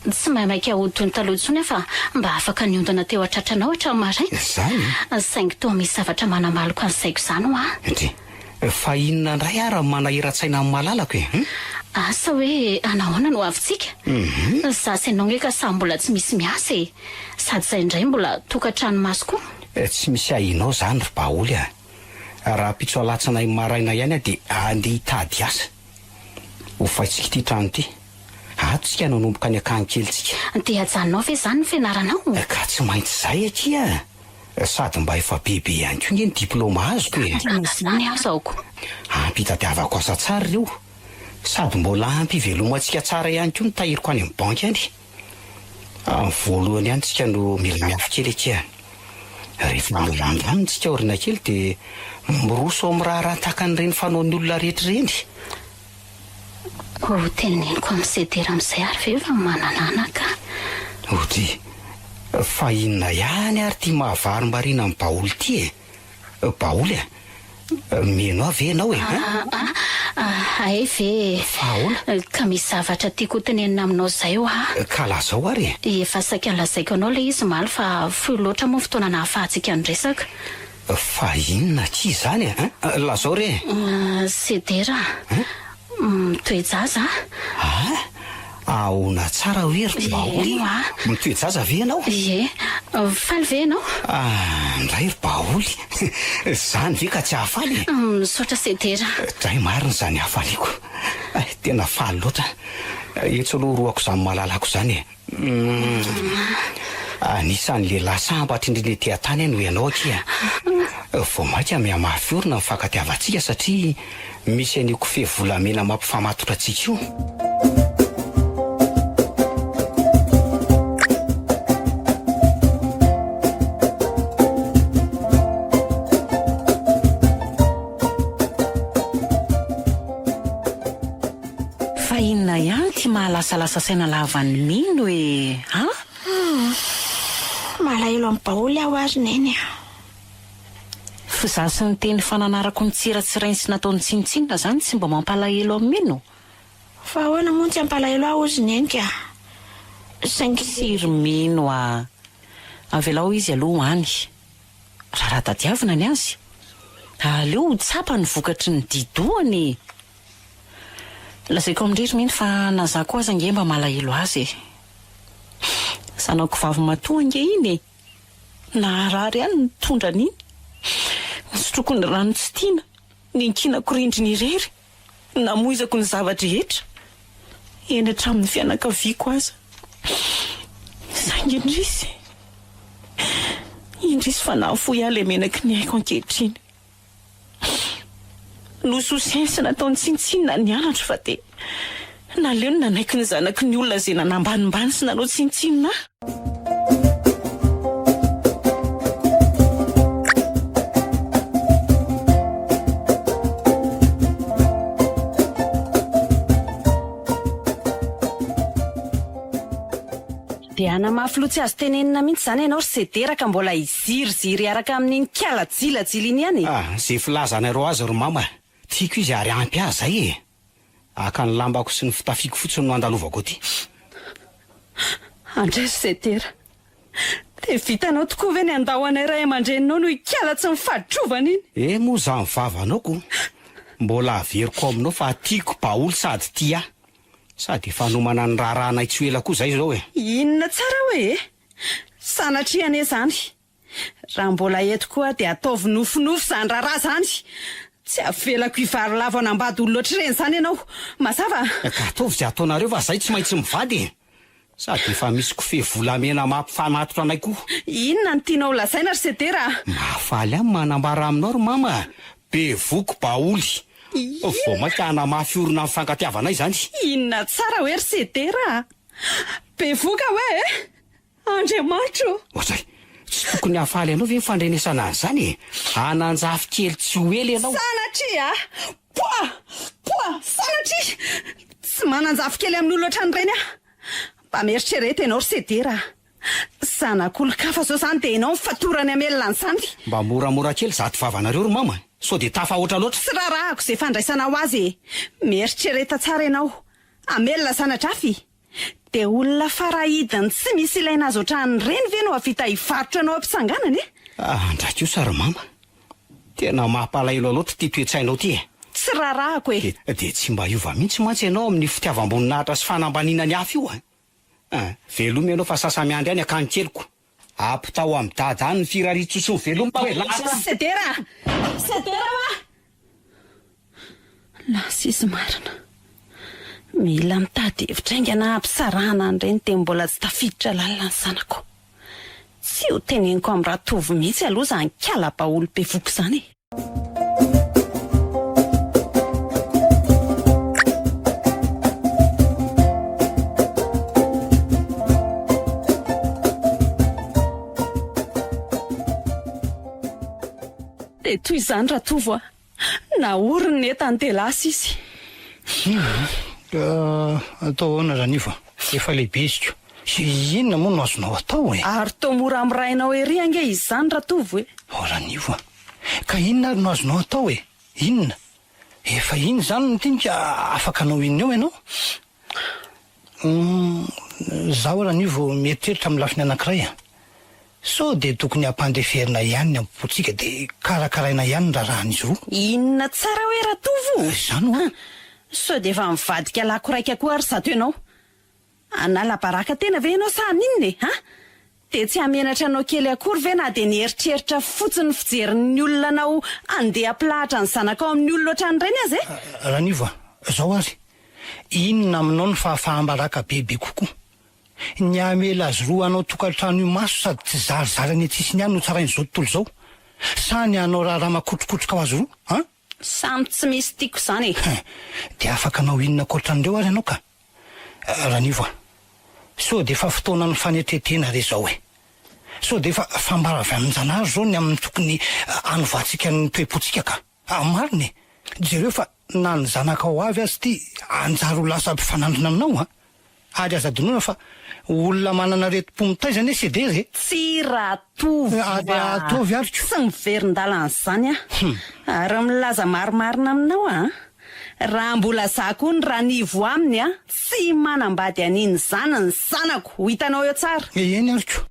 Tsy maimaika hody toy ny taloha intsony aho fa mba afaka niondana teo an-tratranao hatramin'ny maraina. Izany? Saingy toa misy zavatra manamaloka ny saiko izany hoa. Ndry, fa inona indray ary no manahiran-tsaina ny malalako e? Hum? Asa hoe anahoana no avintsika? Za sy ianao nge ka samy mbola tsy misy miasa e! Sady izay indray mbola tokantrano maso koa. Tsy misy ahianao izany ry Baoly a! Rahampitso alatsinainy maraina ihany aho dia handeha hitady asa. Hofaintsika ity trano ity. Ato isika no hanomboka ny akany kelintsika. Dia ajanonao ve izany ny fianaranao? Ka tsy maintsy izay akia a! Sady mba efa bebe ihany koa nge ny diplaoma azoko e! Izany aza aoko. Ampy hitadiavako asa tsara ireo. Sady mbola ampy hivelomantsika tsara ihany koa ny tahiriko any amin'ny banky any. Amin'ny voalohany ihany tsika no mila miafy kely akia. Rehefa milamindamina tsika aoriana kely dia miroso amin'ny raharaha tahaka an'ireny fanaon'ny olona rehetra ireny. Ho teneniko amin'i Sedera amin'izay ary ve fa manana anaka? Odry, fa inona ihany ary ity mahavarimbariana an'i Baoly ity e? Baoly a! Mino ahy ve ianao e? Aa, hay ve e! Fa ahoana? Ka misy zavatra tiako ho tenenina aminao izay hoa. Ka lazao ary e! Efa saika nolazaiko anao ilay izy omaly fa fohy loatra moa ny fotoana nahafahantsika niresaka. Fa inona akia izany e? Lazao re e! Sedera a! Mitoe-jaza a! Ah! Ahoana tsara hoe ry Baoly? Eny hoa. Mitoe-jaza ve ianao? Ie. Faly ve ianao? Ah, ndray ry Baoly. Izany ve ka tsy hahafaly e? Misaotra Sedera. Dray marina izany hafaliako. Tena faly loatra. Etsy aloha orohako izany malalako izany e. Anisan'ny lehilahy sambatra indrindra ety an-tany aho noho ianao akia. Vao mainka mihamafy orina ny fankatiavantsika satria misy an'io kofehy volamena mampifamatotra antsika io. Fa inona ihany ity mahalasalasa saina lava an'i Mino e! An? Humm. Malahelo an'i Baoly aho ary Neny a. F'izaho sy ny teny fananarako nitsiratsirainy sy nataony tsinontsinona izany tsy mba mampalahelo an'i Mino? Fa ahoana moa no tsy hampalahelo ahy hozy Neny ka. Saingy. Tsia ry Mino a! Avelao izy aloha ho any. Raharaha tadiavina ny azy. Aleo ho tsapa ny vokatry ny di-dohany e! Lazaiko amin-dry ry Mino fa na za koa aza ange mba malahelo azy e! Zanako vavy matoa ange iny e! Naharary ahy ny nitondra an'iny. Nisotroako ny rano tsy tiana, niankinako rindrina irery, namoizako ny zava-drehetra, eny hatramin'ny fianakaviako aza. Saingy indrisy, indrisy fa nahafoy ahy ilay menaky ny aiko ankehitriny. Nososeny sy nataony tsinontsinona ny anatro fa dia naleony nanaiky ny zanaky ny olona izay nanambanimbany sy nanao tsinontsinona ahy. Dia hanamafy loha tsy azo tenenina mihitsy izany ianao ry Sedera ka mbola hiziriziry hiaraka amin'iny kala jilajila iny ihany e! Ah, ze filazanareo azy ry mama, tiako izy ary ampy ahy zay e! Haka ny lambako sy ny fitafiako fotsiny no andalovako aty. Andray ry Sedera, dia vitanao tokoa ve ny handao anay ray aman-dreninao noho i kala tsy mifaditrovana iny? Eh moa zany vavanao ko! Mbola averiko aminao fa tiako baoly sady tia ahy. Sady efa hanomana ny raharahanay tsy ho ela koa izay izao e! Inona tsara hoe e? Sanatria anie izany! Raha mbola eto koa dia ataovy nofinofy izany raharaha izany! Tsy avelako hivarilavo hanambady olona ohatr'ireny izany ianao! Mazava? Ka ataovy izay ataonareo fa izay tsy maintsy mivady e! Sady efa misy kofehy volamena mampifamatotra anay koa. Inona no tianao holazaina ry Sedera a? Mahafaly ahy ny manambara aminao ry mama a! Bevoky baoly! Vao mainka hanamafy orina ny fifankatiavanay izany. Inona tsara hoe ry Sedera a? Bevoka hoe e? Andriamanitra ô! Ohatray! Tsy tokony hahafaly anao ve ny fandrenesana an'izany e? Hanan-jafy kely tsy ho ela ianao. Sanatria a! Poa! Poa! Sanatria! Tsy manan-jafikely amin'olona ohatran'ireny aho. Mba mieritrereta ianao ry Sedera a! Zanak'olon-kafa izao izany dia ianao no fatorany hamelona an'izany. Mba moramora kely izato vavanareo ry mama, sao dia tafahoatra loatra. Tsy raharahako izay fandraisanao azy e! Mieritrereta tsara ianao. Hamelona zana-drafy? Dia olona farahidiny tsy misy ilaina azy ohatran'ireny ve no hahavita hivarotra anao am-pitsanganana e? Ah, ndray kosa ry mama. Tena mampalahelo ahy loatra ity toe-tsainao ity e! Tsy raharahako e! Dia tsy mba hiova mihitsy mantsy ianao amin'io fitiavam-boninahitra sy fanambaniana ny hafa io a! Ah, velomy ianao fa sasa-miandry any akany keliko. Ampitao amin'i Dada any ny firarian-tsoa sy ny veloma hoe lasa. Sedera! Sedera hoa! Lasa izy marina. Mila mitady hevitra haingana hampisarahana an'ireny dia mbola tsy tafiditra lalina ny zanako. Tsy ho teneniko amin'i Ratovo mihitsy aloha izany kala baoly bevoka izany e! Dia toy izany Ratovo a! Naoriny ny entany dia lasa izy. Ka atao ahoana Ranivo a? Efa lehibe izy ko. Inona moa no azonao atao e? Ary toa moramorainao ery ange izy izany Ratovo e! Oh Ranivo a! Ka inona ary no azonao atao e? Inona? Efa iny izany no tiany ka afaka hanao inona eo ianao? Humm, zaho Ranivo mieritreritra amin'ny lafiny anankiray a! Sao dia tokony hampandeferina ihany ny ampotsika dia karakaraina ihany ny raharahan'izy roa? Inona tsara hoe Ratovo? Izany hoa? Sao dia efa mivadika lako raika koa ary zato ianao? Hanala baraka tena ve ianao sa haninona e? Ha? Dia tsy hamenatra anao kely akory ve na dia ny eritreritra fotsiny ny fijerin'ny olona anao handeha hampilahatra ny zanakao amin'ny olona ohatran'ireny aza e? Ranivo a! Zao ary, inona aminao ny fahafaham-baraka bebe kokoa? Ny hamela azy roa hanao tokantrano imaso sady tsy zarizary any an-tsisiny ihany no tsarain'izao tontolo izao? Sa ny hanao raharaha makotrokotroka ho azy roa? An? Samy tsy misy tiako izany e! Dia afaka hanao inona ankoatran'ireo ary ianao ka? Ranivo a! Sao dia efa fotoanan'ny fanetren-tena re izao e! Sao dia efa fambara avy amin-janahary izao ny amin'ny tokony hanovantsika ny toe-pontsika ka! Marina e! Jereo fa na ny zanakao avy aza ity hanjary ho lasa mpifanandrina aminao an! Ary aza adinoina fa olona manana aretim-po mitaiza anie Sedera e! Tsy Ratovo a! Ataovy ary ko! Tsy miverin-dalana izany aho. Ary milaza marimarina aminao aho an! Raha mbola za koa ny Ranivo aminy an, tsy manambady an'iny izany ny zanako! Ho hitanao eo tsara! Eny ary ko!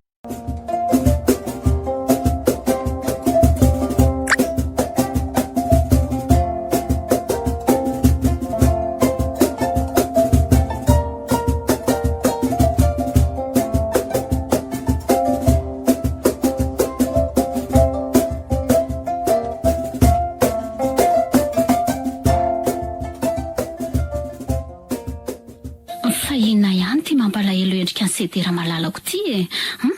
Fa inona ihany ity mampalahelo endrika an'i Sedera malalako ity e? Hum?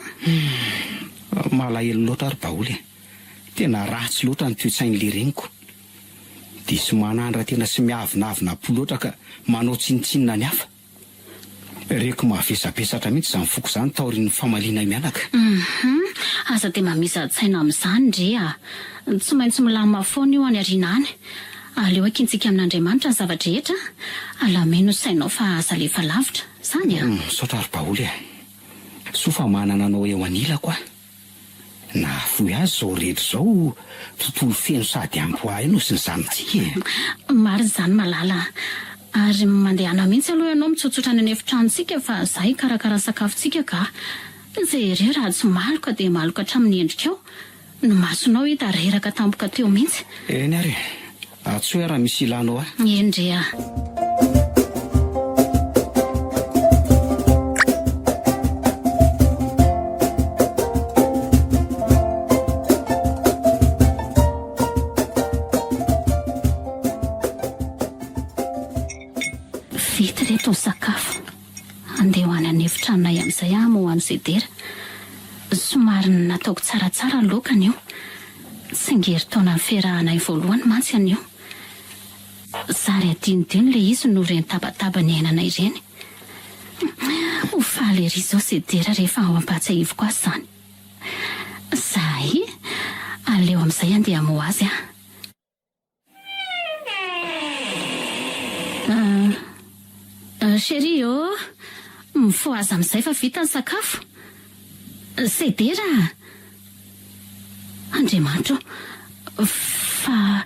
Malahelo loatra ary Baoly e. Tena ratsy loatra ny toe-tsain'ilay reniko. Diso manandra-tena sy miavonavona am-po loatra ka manao tsinontsinona ny hafa. Reko mavesabesatra mihitsy izany foko izany taorian'ny famalianay mianaka. Hum, aza dia mamiza-tsaina amin'izany re a! Tsy maintsy milamina foana io any aoriana any. Aleo ankintsika amin'Andriamanitra ny zava-drehetra a! Alamino ny sainao fa aza alefa lavitra. Izany a! Misaotra ry Baoly a! Soa fa manana anao eo anilako aho. Nahafoy azy izao rehetra izao tontolo feno sady ampy ho ahy no sy ny zanatsika e! Marina izany Malala a! Ary mandehana mihitsy aloha ianao mitsotsotra any an'efitranontsika fa za hikarakara ny sakafontsika ka! Jereo raha tsy maloka dia maloka hatramin'ny endrikao! Ny masonao hita reraka tampoka teo mihitsy. Eny ary e! Antsoy aho raha misy ilanao ahy. Eny re a! Vita ireto ny sakafo. Andeha ho any an'efitranonay amin'izay aho hamoha an'i Sedera. Somary nataoko tsaratsara ny laoka anio. Tsingerin-taonan'ny fiarahanay voalohany mantsy anio. Zary adinodino ilay izy noho ireny tabataba niainanay ireny. Ho faly ery izao Sedera rehefa ao ampahatsiahiviko azy izany. Zay! Aleo amin'izay andeha hamoha azy aho. Ah, chérie ô! Mifohaza amin'izay fa vita ny sakafo. Sedera a! Andriamanitra ô! Fa,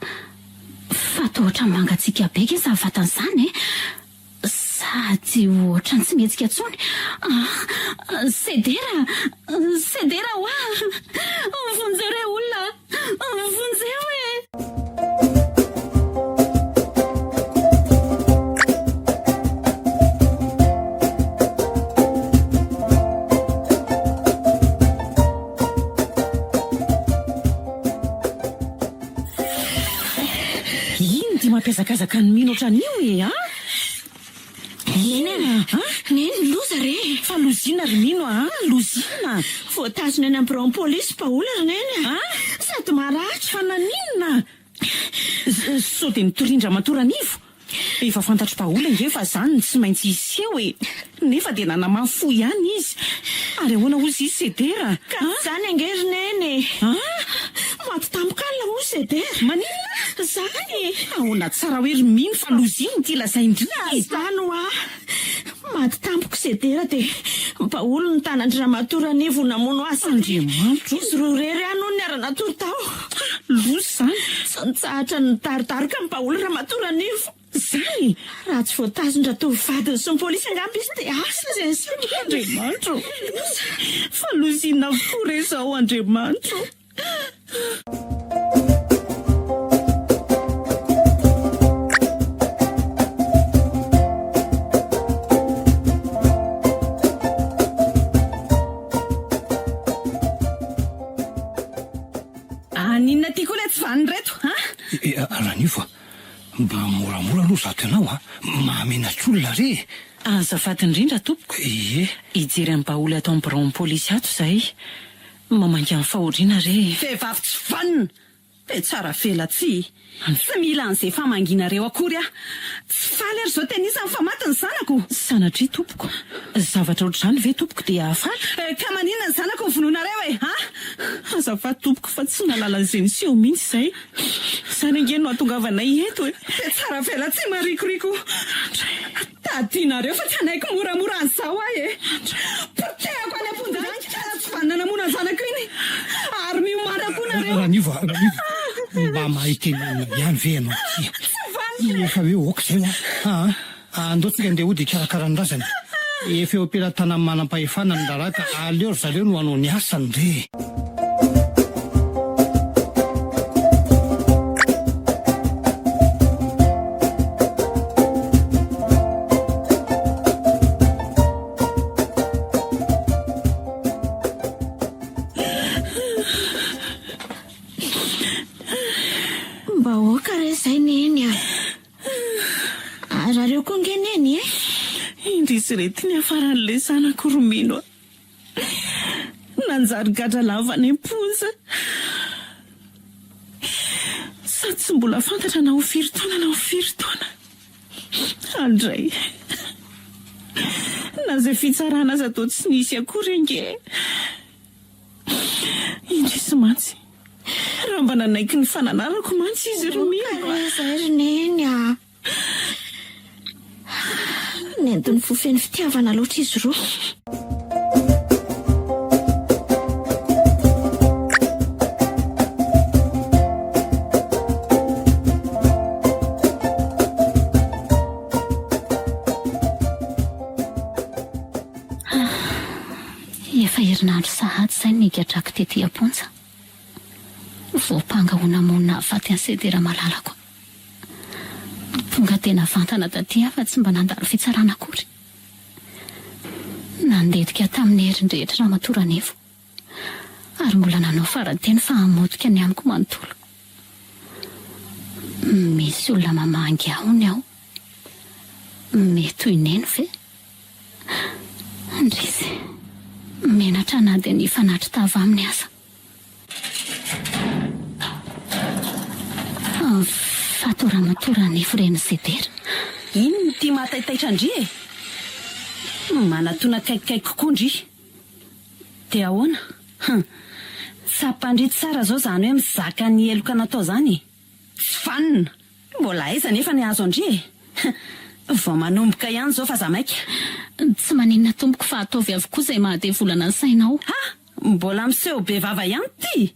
fa toa ohatran'ny mangatsiaka be ange izany vatana izany e! Sady ohatran'ny tsy mihetsika intsony. Ah! Sedera! Sedera hoa! Vonjeo re olona a! Vonjeo e! Ino ity mampiazakazaka ny mino ohatran'io e a? Neny a! Neny, loza re! Fa loza inona ry mino a? Loza inona? Voatazona eny amin'ny biraon'ny polisy Paola ry Neny a! Sady maratra! Fa naninona? Sao dia nitorian-dRamatoa Ranivo? Efa fantatr'i Paola ange fa izany no tsy maintsy hiseho e! Nefa dia nanamafy fo ihany izy. Ary ahoana hozy izy Sedera a? Ka tsy izany ange ry Neny e! Maty tampoka alina hoy Sedera. Maninona? Izany e! Ahoana tsara hoe ry Mino fa loza iny ity lazain-dry e! Izany hoa! Maty tampoka Sedera dia Baoly ny tanan-dry Ramatoa Ranivo namono azy. Andriamanitro o! Izy roa irery ihany hono niara-natory tao. Ha! Loza izany! Tsy nitsahatra ny nidarodaroka an'i Baoly Ramatoa Ranivo. Izany? Raha tsy voatazon-dRatovo vadiny sy ny polisy angamba izy dia asa izay niseho. Andriamanitro o! Loza! Fa loza inona avokoa re izao Andriamanitro o! Maninona aty koa ilay tsy vanona ireto an? Ranivo a! Mba moramora aloha zato ianao a! Mahamenatra olona re e! Azafady indrindra tompoko. Ie. Hijery an'i Baholy ato amin'ny biraon'ny polisy ato izahay. Mamangy amin'ny fahoriana re e! Vehivavy tsy vanona! Dia tsara velatsihy. Tsy mila an'izay famangianareo akory aho. Tsy faly ary izao tenisany fa maty ny zanako. Sanatria tompoko. Zavatra ohatr'izany ve tompoko dia hahafaly? Ka maninona ny zanako no vonoinareo e? A! Azafady tompoko fa tsy nahalala an'izay niseho mihitsy izahay. Izany ange no hahatongavanay eto e! Dia tsara velatsihy marikoriko. Tadinareo fa tsy hanaiky moramora an'izao aho e! Potehako any am-ponja any kala tsy vanona namono ny zanako iny! Ary miomàna koa nareo! Ranivo a, Ranivo, mba mahay tenenina ihany ve ianao ity? Tsy vanona! Efa hoe ok izay hoa. Aa, andao tsika andeha hody hikarakara ny razana e! Efa eo am-pelatanan'ny manam-pahefana ny raharaha ka aleo ry zareo no hanao ny asany re e! Mba aoka re izay Neny a! Arareo koa ange Neny e! Indrisy re ty niafaran'ilay zanako ry Mino a! Nanjary gadra lava any am-ponja. Sady tsy mbola fantatra na ho firy taona na ho firy taona. Andray. Na izay fitsarana aza toa tsy nisy akory ange. Indrisy mantsy. Raha mba nanaiky ny fananarako mantsy izy ry Mino a. Aoka re izay ry Neny a. Nentin'ny fo feno fitiavana loatra izy roa. Efa herinandro sahady izay no nigadrako tety am-ponja. Voampanga ho namono nahafaty an'i Sedera malalako. Tonga dia navantana taty aho fa tsy mba nandalo fitsarana akory. Nandetika tamin'ny heriny rehetra Ramatoa Ranaivo ary mbola nanao fara-teny fa hamotika ny amiko manontolo. Misy olona mamangy ahy hono ao. Mety ho i Neny ve? Indrisy, menatra na dia ny hifanatri-tava aminy aza. Fato ramatoa Ranefo ren'i Sedera. Inona ity mahataitaitra an-dry e? Manatona akaikikaiky kokoa ndry. Dia ahoana? Hum. Tsapan-dry tsara izao izany hoe mizaka ny heloka natao izany e? Tsy vanona! Mbola aiza anefa ny hahazo an-dry e? Vao manomboka ihany izao fa aza maika. Tsy maninona tompoko fa ataovy avokoa izay mahadevolana ny sainao. Ha! Mbola miseho be vava ihany ity!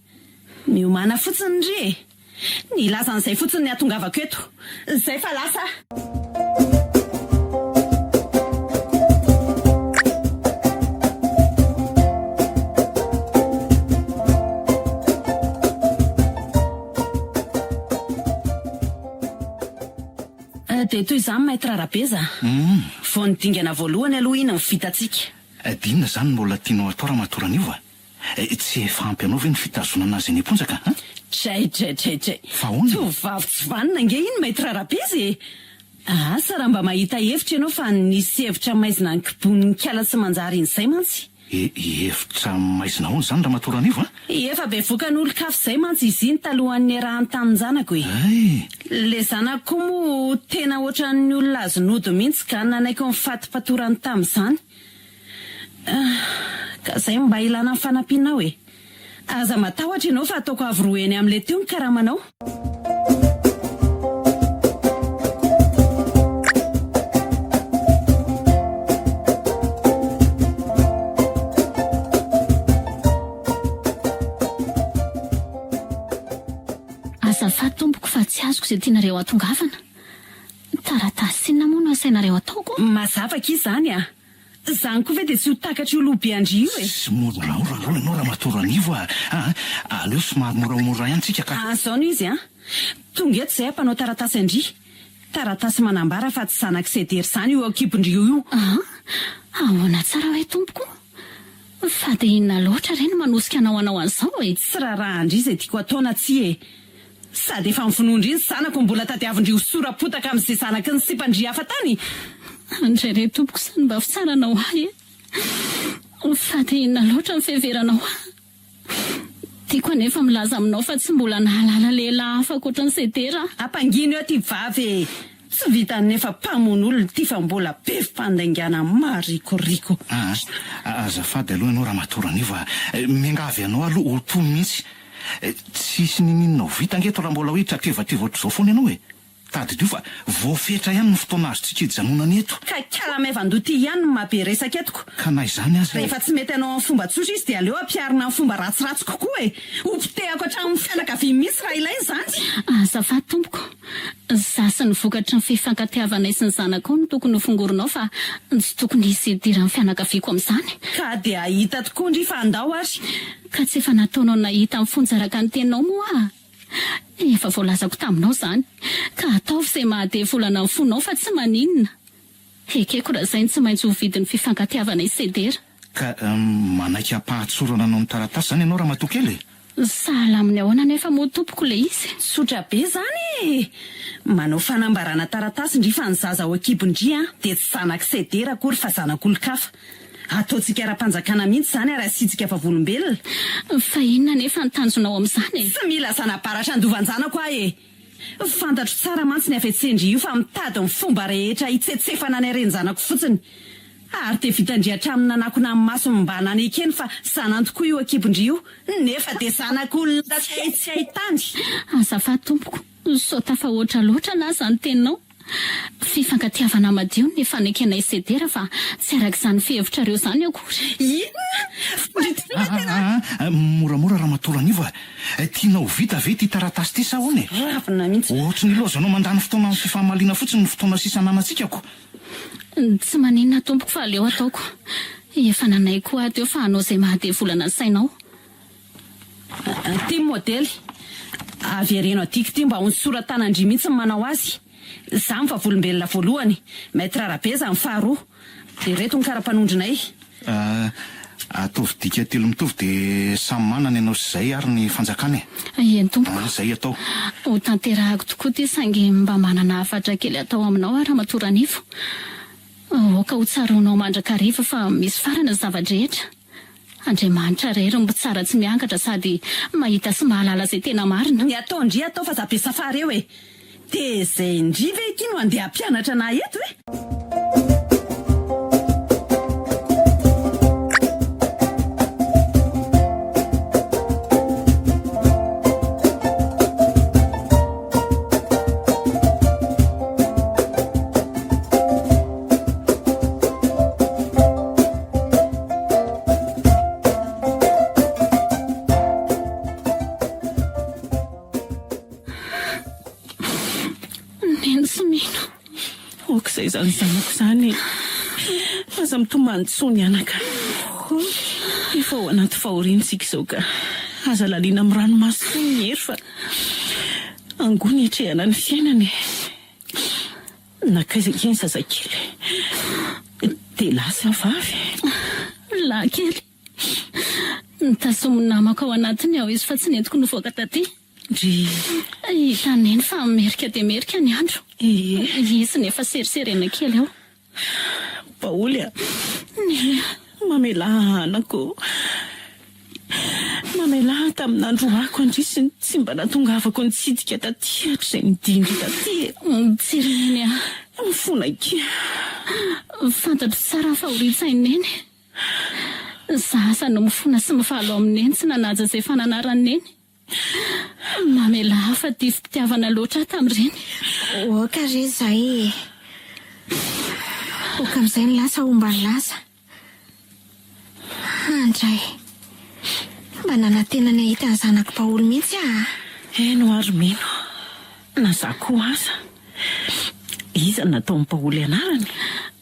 Miomàna fotsiny ry e! Nilaza an'izay fotsiny ny hahatongavako eto. Izay fa lasa aho! Dia toy izany Maître Rabeza a! Vao ny dingana voalohany aloha iny no vitantsika. Dia inona izany no mbola tianao atao Ramatoa Raniova a? Tsy efa ampy anao ve ny fitazonana azy eny am-ponja ka? Dray dray dray dray! Fa ahoana e? Tovovavy tsy vanona ange iny Maître Rabezy e! Asa raha mba mahita hevitra ianao fa nisy hevitra maizina ankibonin'ny kala tsy manjary iny izay mantsy. E, hevitra maizina ahoana izany Ramatoa Ranivo a? Efa bevoka n'olon-kafa izay mantsy izy iny talohan'ny niarahany tamin-janako e! Hay! Le zanako koa moa tena ohatran'ny olona azo nody mihitsy ka nanaiky ny fatipatorany tamin'izany. Ah, ka zay mba ilana ny fanampianao e! Aza matahotra ianao fa ataoko avo roa heny amin'ilay teo ny karamanao. Azafady tompoko fa tsy azoko izay tianareo hatongavana. Taratasy inona moa no asainareo ataoko? Mazava akia izany a! Izany koa ve dia tsy ho takatr'io loha be an-dry io e? Tsy moramora aloha ianao Ramatoa Ranivo a! Aa! Aleo somary moramora ihany tsika ka! Aa! Izao no izy an! Tonga eto izay hampanao taratasy an-dry. Taratasy manambara fa tsy zanak'i Sedera izany io ao an-kibon-dry io io. Aa! Ahoana tsara hoe tompoko? Fa dia inona loatra re no manosika anao hanao an'izao e? Tsy raharahan-dry izay tiako atao na tsia e! Sady efa novonoin-dry ny zanako no mbola tadiavin-dry ho sora-potaka amin'izay zanaky ny sipan-dry hafa tany! Andray re tompoko izany mba fitsaranao ahy e! Fa dia inona loatra ny fiheveranao ahy? Tiako anefa milaza aminao fa tsy mbola nahalala lehilahy hafa ankoatra an'i Sedera aho. Ampangino eo ty vavy e! Tsy vitan'ny efa mpamono olona ity fa mbola be fandaingana marikoriko. Aa, azafady aloha ianao Ramatoa Ranivo a! Miangavy anao aloha ho tony mihitsy. Tsy hisy ninininona ho vita ange eto raha mbola hoe hitratevateva ohatr'izao foana ianao e! Tadidio fa voafetra ihany ny fotoana azontsika hijanonana eto. Ka ikala maivan-doha ity ihany no maha be resaka eto ko. Ka na izany aza. Rehefa tsy mety anao amin'ny fomba tsotra izy dia aleo ampiharina amin'ny fomba ratsiratsy kokoa e! Ho potehako hatramin'ny fianakaviany mihitsy raha ilaina izany. Azafady tompoko, za sy ny vokatry ny fifankatiavanay sy ny zanakao no tokony ho fongorinao fa tsy tokony hisy hidiran'ny fianakaviako amin'izany. Ka dia hahita tokoa ndry fa andao ary. Ka tsy efa nataonao nahita ny fonja araka ny teninao moa aho? Efa voalazako taminao izany, ka ataovy izay mahadevolana ny fonao fa tsy maninona. Ekeko raha izay no tsy maintsy ho vidin'ny fifankatiavana i Sedera. Ka manaiky hampahatsorana anao ny taratasy izany ianao ramatoa kely e? Sahala amin'ny ahoana anefa moa tompoko ilay izy? Tsotra be izany e! Manao fanambarana taratasy ndry fa ny zaza ao an-kibon-dry an, dia tsy zanak'i Sedera akory fa zanak'olon-kafa. Ataontsika ara-panjakana mihitsy izany ary asiantsika vavolombelona. Fa inona anefa ny tanjonao amin'izany e? Tsy mila zana-baratra handovan-janako aho e! Fantatro tsara mantsy ny hafetsen-dry io fa mitady ny fomba rehetra hitsetsefana ny haren-janako fotsiny. Ary dia vitan-dry hatramin'ny nanakona ny masony mba nanekeny fa zanany tokoa io an-kibon-dry io, nefa dia zanak'olona tsy hay tsy hay tany. Azafady tompoko, sao tafahoatra loatra na izany teninao? Fifankatiavana madio ny fanekenay Sedera fa tsy araka izany fihevitrareo izany akory. Inona? Fandritana tena. Aa moramora Ramatoa Ranivo a! Tianao ho vita ve ity taratasy ity sa ahoana e? Ravina mihitsy. Ohatry ny ilaozanao mandany fotoana amin'ny fifamaliana fotsiny ny fotoana sisa ananantsika ko. Tsy maninona tompoko fa aleo ataoko. Efa nanaiky koa aho teo fa hanao izay mahadevolana ny sainao. Ity ny modely. Avereno adiko ity mba ho ny sora-tanan-dry mihitsy ny manao azy. Izaho ny vavolombelona voalohany, Maître Rabeza ny faharoa. Dia ireto ny kara-panondronay. Ataovy dika telo mitovy dia samy manana ianao sy izay ary ny fanjakana e. Eny tompoko. Izay atao. Ho tanterahako tokoa ity saingy mba manana hafatra kely atao aminao aho Ramatoa Ranivo. Aoka ho tsaroanao mandrakariva fa misy farany ny zava-drehetra. Andriamanitra irery no mpitsara tsy miangatra sady mahita sy mahalala izay tena marina. Ny ataon-dry atao fa za be safary eo e! Dia izay ndry ve ity no andeha hampianatra anah eto e? Neny tsy mino. Aok'izay izany zanako izany e. Aza mitomany intsony anaka. Efa ao anaty fahoriana isika izao ka aza laliana amin'ny ranomaso intsony ny hery fa angony hiatrehana ny fiainana e. Nankaiza akia ny zazakely? Dia lahy sa vavy? Lahy kely. Nitazomin'ny namako ao anatiny ao izy fa tsy nentiko nivoaka taty. Ndry. Hitan'i Neny fa merika dia merika ny andro. Ie. Izy nefa seriserena kely ao. Paoly a! Neny a! Mamelà anako. Mamelà ahy tamin'ny nandroahako an-dry sy ny tsy mba nahatongavako nitsidika taty hatrizay nidindry taty e! Tsy ry Neny a! Mifona akia. Fantatro tsara fa horitsain'i Neny. Za aza no mifona sy mivalo amin'i Neny tsy nanaja izay fananaran'i Neny. Mamelà ahy fa divom-pitiavana loatra aho tamin'ireny. Oka re izay e! Oka amin'izay ny lasa homba ny lasa. Andray! Mba nanantena ny hahita ny zanako Paoly mihitsy aho a! Heno ary mino, na za koa aza. Iza no nataon'i Paoly anarany?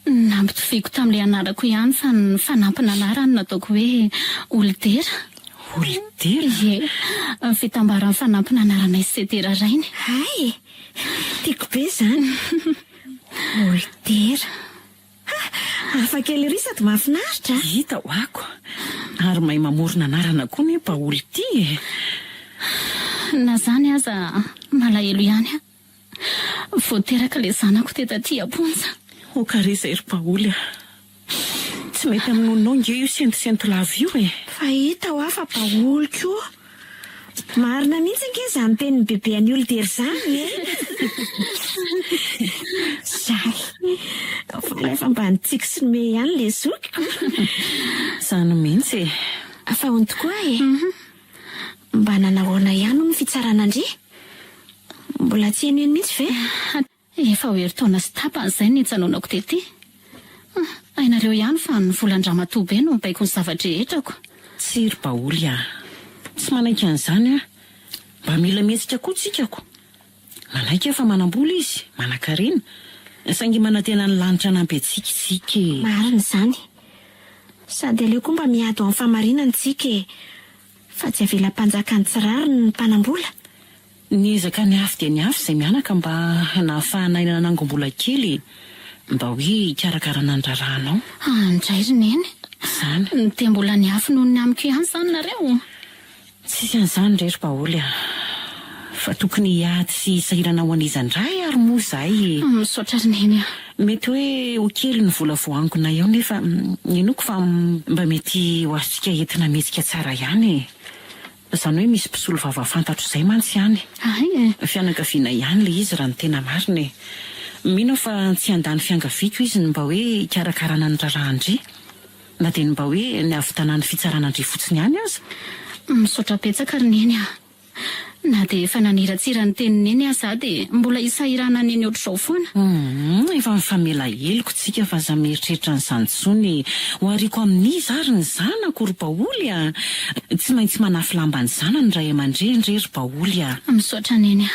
Nampitoviako tamin'ilay anarako ihany fa ny fanampin'anarany no nataoko hoe Olidera. Olidera? Ie, fitambaran'ny fanampin'anaranay sy Sedera rainy. Hay! Tiako be izany. Olidera. Ha! Hafa kely ery sady mahafinaritra a! Hita ho'ako. Ary mahay mamorona anarana koa anie Baoly ity e! Na izany aza malahelo ihany aho. Vao teraka ilay zanako dia taty am-ponja. Aoka re izay ry Baoly a! Tsy mety amin'ny nononao nge io sentosento lava io e! Fa hita hoa fa Baoly koa. Marina mihitsy ange izany tenin'i Bebe an'i Olidera izany e! Zay! Fa efa mba nitsiky sy nimehy ihany ilay zokiko. Izany mihitsy e! Fa hono tokoa e! Mba nanahoana ihany hono ny fitsarana an-dry? Mbola tsy henoheno mihitsy ve? Efa ho herintaona sy tapany izay no nijanonako tety. Hainareo ihany fa ny volan-dramatoa be no mibaiko ny zava-drehetrako. Tsia ry Baoly a! Tsy manaiky an'izany aho. Mba mila mihetsika koa tsika ko! Manaiky aho fa manam-bola izy, manankarena, saingy manantena ny lanitra hanampy antsika isika e! Marina izany. Sady aleo koa mba miady ho amin'ny fahamarinana isika e! Fa tsy avela mpanjaka ny tsy rariny ny mpanam-bola. Niezaka niafy dia niafy izay mianaka mba nahafahanay nanangom-bola kely e! Mba hoe hikarakarana ny raharahanao. Andray ry Neny. Izany. Dia mbola niafy noho ny amiko ihany izany nareo? Tsisy an'izany re ry Baoly a! Fa tokony hiady sy hisahirana ho an'iza indray ary moa izahay e! Misaotra ry Neny a! Mety hoe ho kely ny vola voaangonay ao nefa inoako fa mba mety ho azontsika entina mihetsika tsara ihany e! Izany hoe misy mpisolovava fantatro izay mantsy any. Hay e! Fianakaviana ihany ilay izy raha ny tena marina e! Mino aho fa tsy handà ny fiangaviako izy ny mba hoe hikarakarana ny raharahan-dry. Na dia ny mba hoe ny hahavitana ny fitsarana an-dry fotsiny ihany aza. Misaotra betsaka ry Neny a! Na dia efa naniratsira ny tenin'i Neny aza aho dia mbola hisahirana Neny ohatr'izao foana. Humm, efa mifamela heloka tsika fa aza mieritreritra an'izany intsony e! Ho ariako amin'iza ary ny zanako ry Baoly a! Tsy maintsy manafy lamba ny zanany ny ray aman-dreny re ry Baoly a! Misaotra Neny a!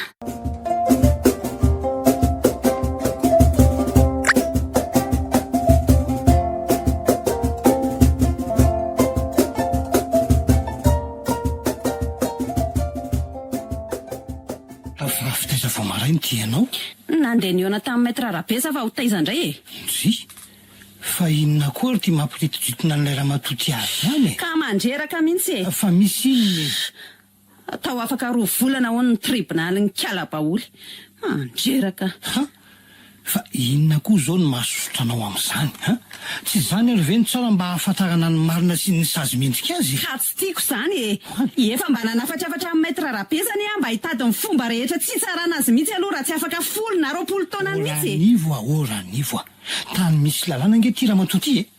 Avy taiza vao maraina ity ianao? Nandeha nihaona tamin'i Maître Rabesa fa ho taiza indray e! Ndry! Fa inona koa ary ity mampiritijitina an'ilay ramatoa ity avy any e? Ka mandreraka mihitsy e! Fa misy inona e? Atao afaka roa volana hono ny tribonalin'ny kala baoly. Mandreraka. Ha! Fa inona koa izao no mahasosotra anao amin'izany ha? Tsy izany ary ve no tsara mba hahafantarana ny marina sy ny sazy mendrika azy e? Ka tsy tiako izany e! Efa mba nanafatrafatra amin'i Maître Rabesa anie aho mba hitady ny fomba rehetra tsy hitsarana azy mihitsy aloha raha tsy afaka folo na 20 taonany mihitsy e! O Ranivo a! O Ranivo a! Tany misy lalàna ange ity ramatoa ity e!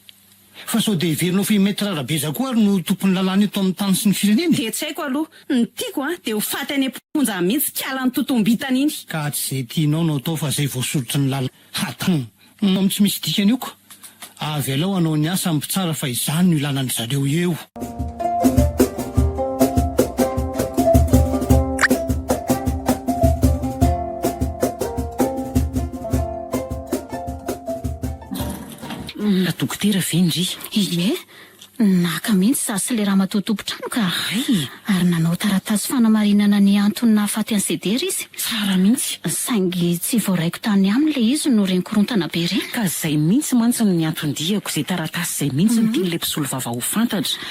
Fa sao dia heverinao fa i Maître Rabeza koa ary no tompon'ny lalàna eto amin'ny tany sy ny firenena e? Dia tsy haiko aloha. Ny tiako an, dia ho faty any am-ponja mihitsy kala ny totombitany iny. Ka tsy izay tianao no atao fa izay voasoritry ny lalàna. Hum tsy misy dikany io ko. Avelao hanao ny asany mpitsara fa izany no ilana an-dry zareo eo. Mba dokotera ve ndry? Ie, naka mihitsy izaho sy ilay ramatoa tompon-trano ka. Hay! Ary nanao taratasy fanamarinana ny antony nahafaty an'i Sedera izy. Tsara mihitsy. Saingy tsy voaraiko tany aminy ilay izy no ireny korontana be ireny. Ka izay mihitsy mantsy no nianton-diako, izay taratasy izay mihitsy no tian'ilay mpisolovava ho fantatra.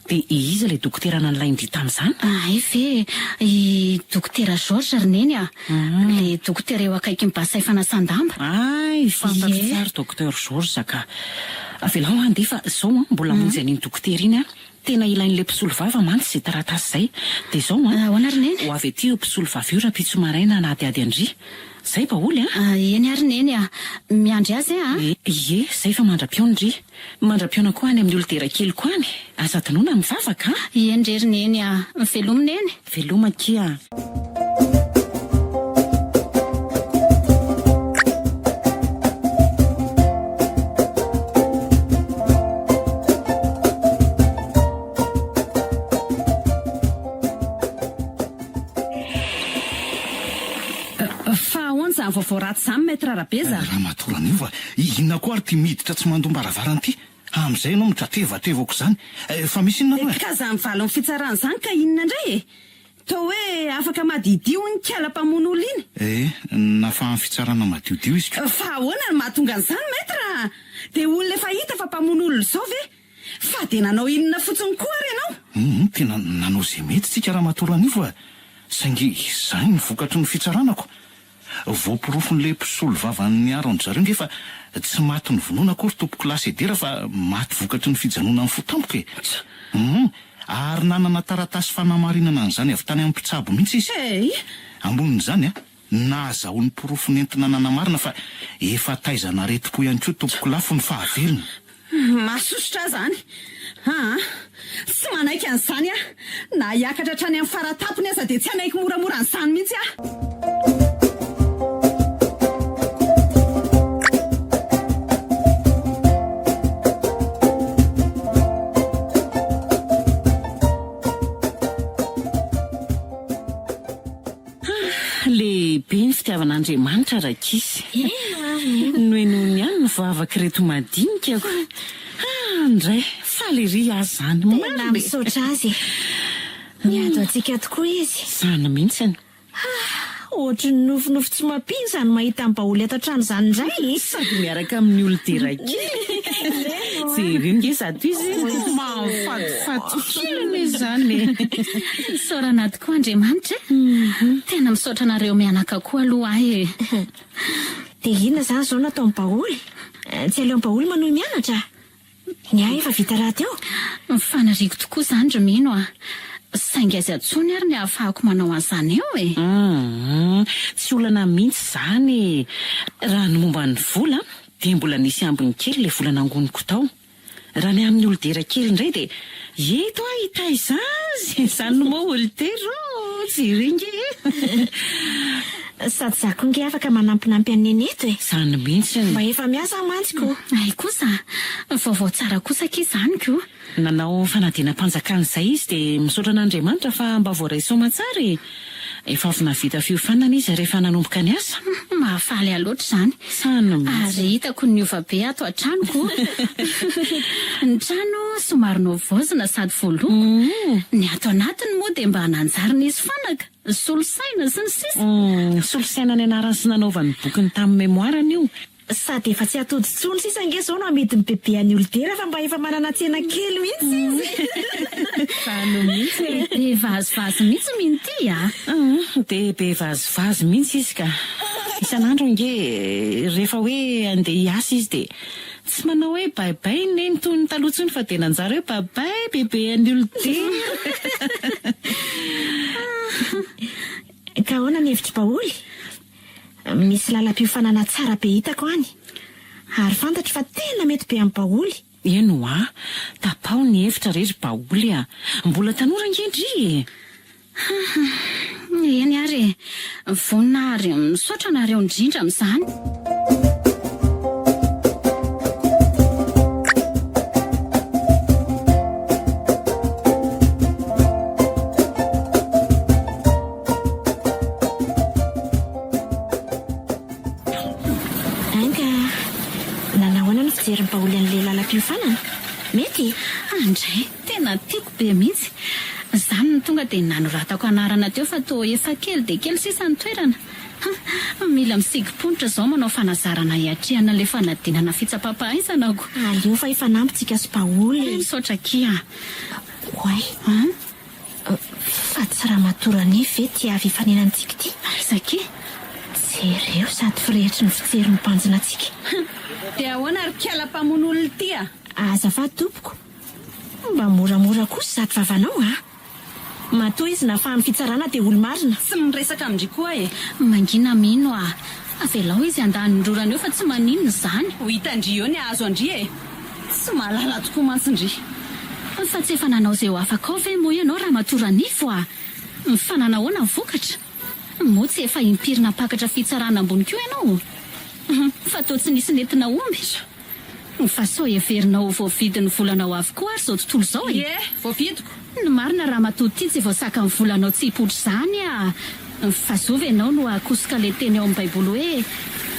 Dia iza ilay dokotera nanolain-dry tamin'izany? Hay ve e! I dokotera Georges ry Neny a! Ilay dokotera eo akaikin'ny bassin fanasan-damba. Hay, fantatro tsara Docteur Georges ka. Avelao aho handeha fa izao an, mbola hamonjy an'iny dokotera iny aho. Tena ilain'ilay mpisolovava mantsy izay taratasy izay. Dia izao an. Ahoana ry Neny? Ho avy aty io mpisolovava io rahampitso maraina hanadihady an-dry. Izay baoly an. Eny ary Neny a. Miandry azy a. Ie, izay fa mandra-pihaona ry. Mandra-pihaona koa any amin'ny olodera keliko any. Aza adinoina ny mivavaka an. Eny re ry Neny a. Veloma Neny. Veloma akia. Fa ahoana izany vaovao ratsy izany Maître Rabeza? Ramatoa Raniova, inona koa ary ity miditra tsy mandom-baravarana ity? Amin'izay ianao mitratevateva aok'izany. Fa misy inona aloha e? Ka izany valin'ny fitsarana izany ka inona indray e? Toa hoe afaka madiodio iny kala mpamono olona iny. Eh, nafahan'ny fitsarana madiodio izy ko. Fa ahoana no mahatonga an'izany Maître a? Dia olona efa hita fa mpamono olona izao ve? Fa dia nanao inona fotsiny koa ary ianao? Hum, tena nanao izay mety tsika Ramatoa Ranivo a! Saingy izany ny vokatry ny fitsaranako. Voaporofon'ilay mpisolovava niaro an-dry zareo nge fa tsy maty novonoina akory tompokolahy Sedera fa maty vokatry ny fijanonan'ny fo tampoka e! Hum, ary nanana taratasy fanamarinana an'izany avy tany amin'ny mpitsabo mihitsy izy. Hey! Ambonin'izany a, nahazahoany porofo nentina nanamarina fa efa taizan'aretim-po ihany koa tompokolahy fony fahavelony. Mahasosotra ahy izany. Aa! Tsy manaiky an'izany aho. Na hiakatra hatrany amin'ny fara-tampony aza dia tsy hanaiky moramora an'izany mihitsy aho. Lehibe ny fitiavan'Andriamanitra Rakisy. Nohenoiny ihany ny vavak'ireto madinika ko. Ah ndray, faly ery aho izany. Tena Marina e. misaotra azy e. Miady ho antsika tokoa izy. Izany mihitsiny. Ah, ohatry ny nofinofy tsy mampino izany mahita an'i Baoly ato an-trano izany indray e. Sady miaraka amin'ny olon-dera kely. Jereo nge zato izy mahafatifaty kely anie izany e. Isaorana tokoa Andriamanitra e. Tena misaotra anareo mianaka koa aloha aho e. Dia inona izany izao no ataon'i Baoly? Tsy aleon'i Baoly manohy mianatra? Ny ahy efa vita rahateo. Faniriako tokoa izany ry Mino a! Saingy aiza intsony ary ny ahafahako manao an'izany eo e? Humm, tsy olana mihitsy izany e! Raha ny momba ny vola dia mbola nisy ambiny kely ilay vola nangoniko tao. Raha ny amin'ny olodera kely indray dia eto aho hitaiza azy! Izany no moa olodera ô! Jereo nge e! Sady za koa nge afaka manampinampy an'i Neny eto e! Izany mihitsy. Mba efa miasa aho mantsy ko! Hay kosa! Vaovao tsara kosa akia izany ko! Nanao fanadinam-panjakana izay izy dia misaotra an'Andriamanitra fa mba voaray soamantsara e! Efa avy nahavita fiofanana izy ary efa nanomboka niasa. Mahafaly ahy loatra izany. Izany mihitsy. Ary hitako ny niova be ato an-tranoko. Ny trano somary nohavaozina sady voaloko. Ny ato anatiny moa dia mba nanjary nisy fanaka, solosaina, sy ny sisa. Solosaina nianarany sy nanaovany bokiny tamin'ny mémoire-ny io. Sady efa tsy atody intsony sisa ange izao no amidin'i bebe an'i Olidera fa mba efa manana tsena kely mihitsy izy. Izany mihitsy e. Be vazivazy mihitsy mino ty a. Dia be vazivazy mihitsy izy ka. Isan'andro ange rehefa hoe andeha hiasa izy dia tsy manao hoe bye bye neny toy ny taloha intsony fa dia nanjary hoe bye bye bebe an'i Olidera. Ka ahoana ny hevitr'i Baoly? Misy lalam-piofanana tsara be hitako any. Ary fantatro fa tena mety be amin'i Baoly. Eny ho'a, tapaho ny hevitra re ry Baoly a! Mbola tanora ange ndry e! Haha, eny ary e! Vonona ary misaotra anareo indrindra amin'izany. Anga, nanahoana ny fijerin'i Baoly an'ilay lalam-piofanana? Mety? Andray, tena tiako be mihitsy. Izany no tonga dia nanoratako anarana teo fa toa efa kely dia kely sisa ny toerana. Ha, mila misikim-ponitra izao manao fanazarana hiatrehana ilay fanadinana fitsapam-pahaizana ko. Aleo fa hifanampy tsika sy Baoly e. Misaotra akia. Oay. Fa tsy ramatoa Ranify ve ity avy hifanenantsika ity? Aiza akia? Jereo sady firehitry ny fijery mibanjina antsika. Dia ahoana ry kiala mpamono olona ity a? Azafady tompoko, mba moramora kosa izato vavanao a! Matoa izy nafahan'ny fitsarana dia olo-marina. Tsy miresaka amin-dry koa e! Mangina mino a! Avelao izy handany ny rorany eo fa tsy maninona izany. Ho hitan-dry eo ny hahazo an-dry e! Tsy mahalala tokoa mantsy ndry. Fa tsy efa nanao izay ho afakao ve moa ianao ramatoa Ranifo a! Fa nanahoana ny vokatra? Moa tsy efa impiry nampakatra fitsarana ambony koa ianao? Fa toa tsy nisy nety nahomby. Fa sao heverinao ho voavidin'ny volanao avokoa ary izao tontolo izao e! Ie, voavidiko. Ny marina ramatoa ty tsy voasakan'ny volanao tsy hipoitra izany a! Fa zovy ianao no hahakosoka le teny ao amin'ny baiboly hoe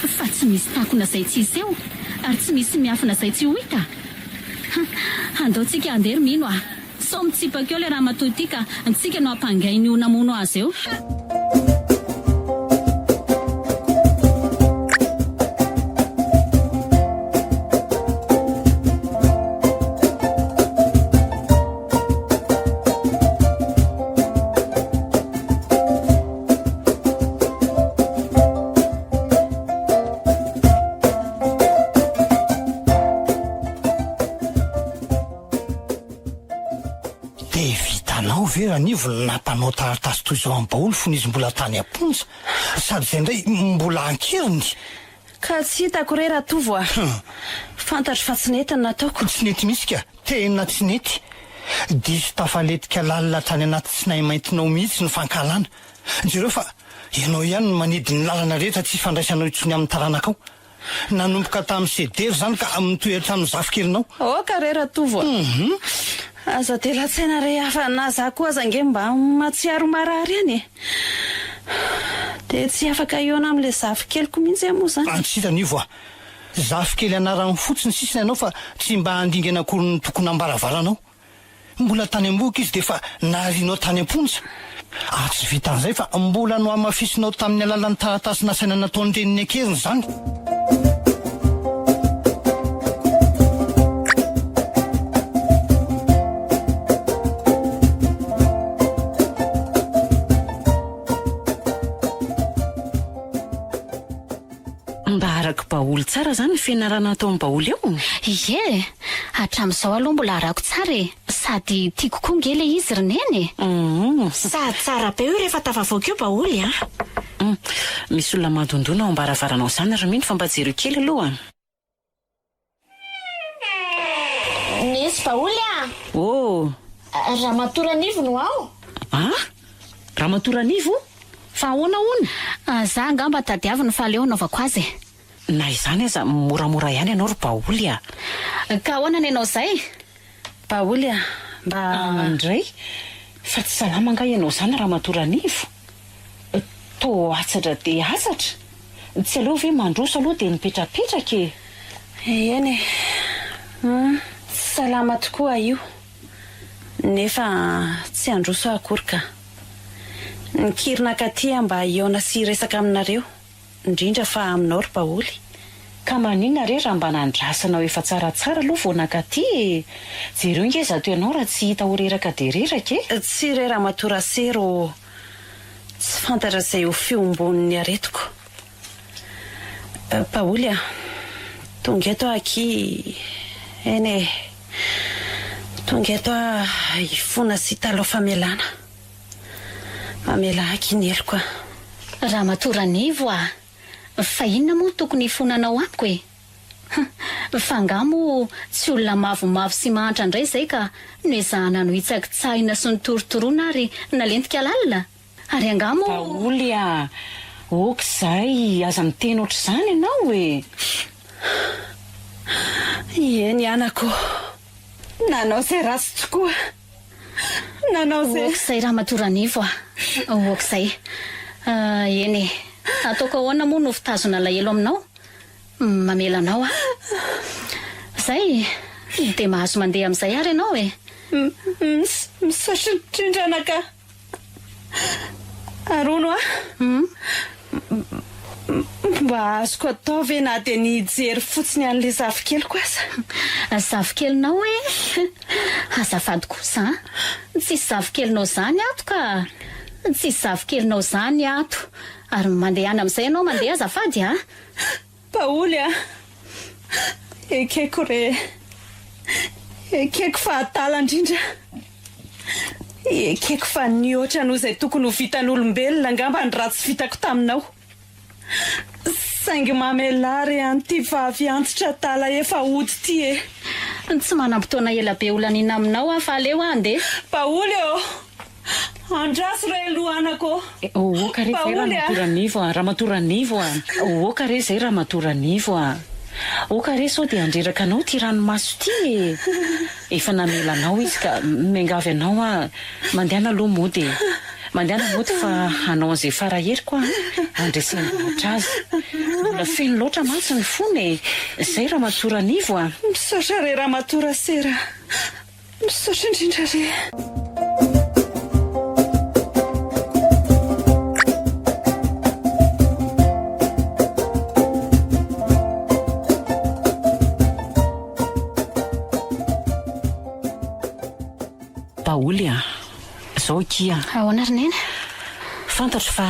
fa tsy misy takona izay tsy hiseho ary tsy misy miafina izay tsy ho hita? Handao tsika handeha ry mino a! Sao mitsipaka eo le ramatoa ity ka tsika no ampangainy ho namono azy eo. taratasy toy izao amin'i Baoly fony izy mbola tany am-ponja, sady izay indray mbola an-keriny. Ka tsy hitako re Ratovo a! Fantatro fa tsy nety ny nataoko. Tsy nety mihitsy ka! Tena tsy nety! Diso tafaletika lalina hatrany anaty tsinay maintinao mihitsy ny fankahalana. Jereo fa ianao ihany no manidy ny lalana rehetra tsy hifandraisanao intsony amin'ny taranakao. Nanomboka tamin'i Sedera izany ka mitohy hatramin'ny zafikelinao. Aoka re Ratovo a! Aza dia latsaina re hafa na za koa aza ange mba mahatsiaro marary ihany e! Dia tsy afaka hihaona amin'ilay zafikeliko mihitsy aho moa izany. Antsy Ranivo a! Zafikely anarany fotsiny sisa ianao fa tsy mba handingana akory ny tokonam-baravaranao. Mbola tany am-bohoka izy dia efa narianao tany am-ponja. Ary tsy vitan'izay fa mbola nohamafisinao tamin'ny alalan'ny taratasy nasaina nataon-dreniny an-keriny izany. Mba arako baoly tsara zany ny fianarana ataon'i baoly ao? Ie e! Hatramin'izao aloha mbola arako tsara e! Sady tiako koa nge le izy ry neny e! Sady tsara be io rehefa tafavoaka io baoly a! Hum, misy olona mandondona ao am-baravaranao izany ry Mino fa mba jereo kely aloha. Nisy baoly a! Oh! Ramatoa Ranivo no ao. Ah! Ramatoa Ranivo? Fa ahoana hono? Za angamba tadiaviny fa aleo anaovako azy e! Na izany aza moramora ihany ianao ry Baoly a! Ka ahoana ny anao izay? Baoly a! Mba. Indray? Fa tsy salama angaha ianao izany Ramatoa Ranivo? Toa hatsatra dia hatsatra? Tsy aleo ve mandroso aloha dia mipetrapetraka e? Eny e! Hum, tsy salama tokoa aho io. Nefa tsy handroso aho akory ka. Nikiry nankaty aho mba hihaona sy hiresaka aminareo. Indrindra fa aminao ry Paoly. Ka maninona re raha mba nandrasanao efa tsaratsara aloha vao nankaty e! Jereo nge izato ianao raha tsy hita ho reraka dia reraka e! Tsia re Ramatoa Rasero ô! Tsy fantatra izay ho fiombon'ny aretiko. Paoly a! Tonga eto aho akia, eny e! Tonga eto aho hifona sy hitalaho famelana. Mamela ahy akia ny heloko a! Ramatoa Ranivo a! Fa inona moa no tokony hifonanao amiko e? Hum! Fa angaha moa tsy olona mavomavo sy mahantra indray izay ka noezahana nohitsakitsahina sy notorotoroana ary nalentika lalina? Ary angaha moa. Baoly a! Ok izay, aza miteny ohatr'izany ianao e! Eny anako, nanao izay ratsy tokoa. Nanao izay. Ok izay Ramatoa Ranivo a! Ok izay. Eny e! Ataoko ahoana moa no fitazona alahelo aminao? Mamela anao aho. Izay e! Dia mahazo mandeha amin'izay ary ianao e! Misaotra indrindra anaka. Ary hono a! Mba azoko atao ve na dia ny hijery fotsiny an'ilay zafikeliko aza? Zafikelinao e! Azafady kosa an! Tsisy zafikelinao izany ato ka! Tsisy zafikelinao izany ato! Ary mandehana amin'izay ianao mandeha azafady a! Paoly a! Ekeko re! Ekeko fa adala indrindra! Ekeko fa nihoatra noho izay tokony ho vitan'olombelona angamba ny ratsy vitako taminao. Saingy mamelà re an'ity vavy antitra adala efa hody ity e! Tsy manam-potoana ela be holaniana aminao aho fa aleo aho handeha. Paoly ô! Andraso re aloha anaka ô! Oka re zay Ramatoa Ranivo a! Ramatoa Ranivo a! Oka re zay Ramatoa Ranivo a! Oka re sao dia handreraka anao ity ranomaso ity e! Efa namela anao izy ka miangavy anao aho, mandehana aloha mody e! Mandehana mody fa hanao an'izay fara heriko aho handresen-dahatra azy. Mbola feno loatra mantsy ny fony e! Zay Ramatoa Ranivo a! Misaotra re Ramatoa Rasera a! Misaotra indrindra re. Baoly a! Zao akia. Ahoana ry Neny? Fantatro fa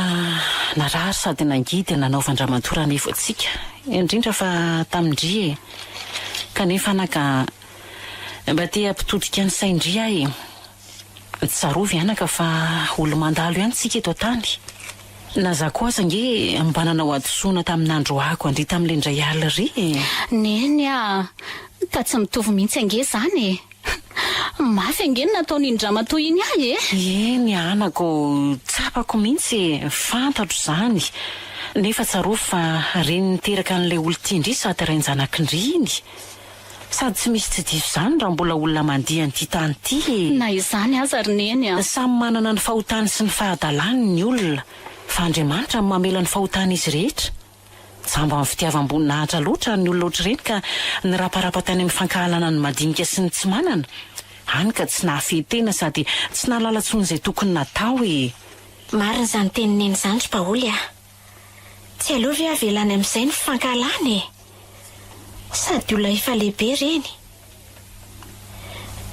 narary sady nangidy nanaovan-dRamatoa Ranaivo antsika, indrindra fa tamin-dry e! Kanefa anaka Mba te hampitodika ny sain-dry aho e! Tsarovy anaka fa olo-mandalo ihany tsika eto an-tany. Na za koa aza ange mba nanao hadisoana tamin'ny nandroahako an-dry tamin'ilay indray alina ry e! Neny a! Ka tsy mitovy mihitsy ange izany e! Mafy ange ny nataon'iny ramatoa iny ahy e! Eny anaka ô, tsapako mihitsy e, fantatro izany. Nefa tsarovy fa reny niteraka an'ilay olon-tian-dry sady rain-janak'ndry iny. Sady tsy misy tsy diso izany raha mbola olona mandia an'ity tany ity e! Na izany aza ry Neny a! Samy manana ny fahotany sy ny fahadalany ny olona, fa Andriamanitra no mamela ny fahotan'izy rehetra. Jamba amin'ny fitiavam-boninahitra loatra ny olona ohatr'ireny ka niraparapa tany amin'ny fankahalana ny madinika sy ny tsy manana, hany ka tsy nahafehy tena sady tsy nahalala intsony izay tokony natao e! Marina izany tenin'i Neny izany ry Paoly a! Tsy aleo ve avela any amin'izay ny fankahalana e? Sady olona efa lehibe ireny.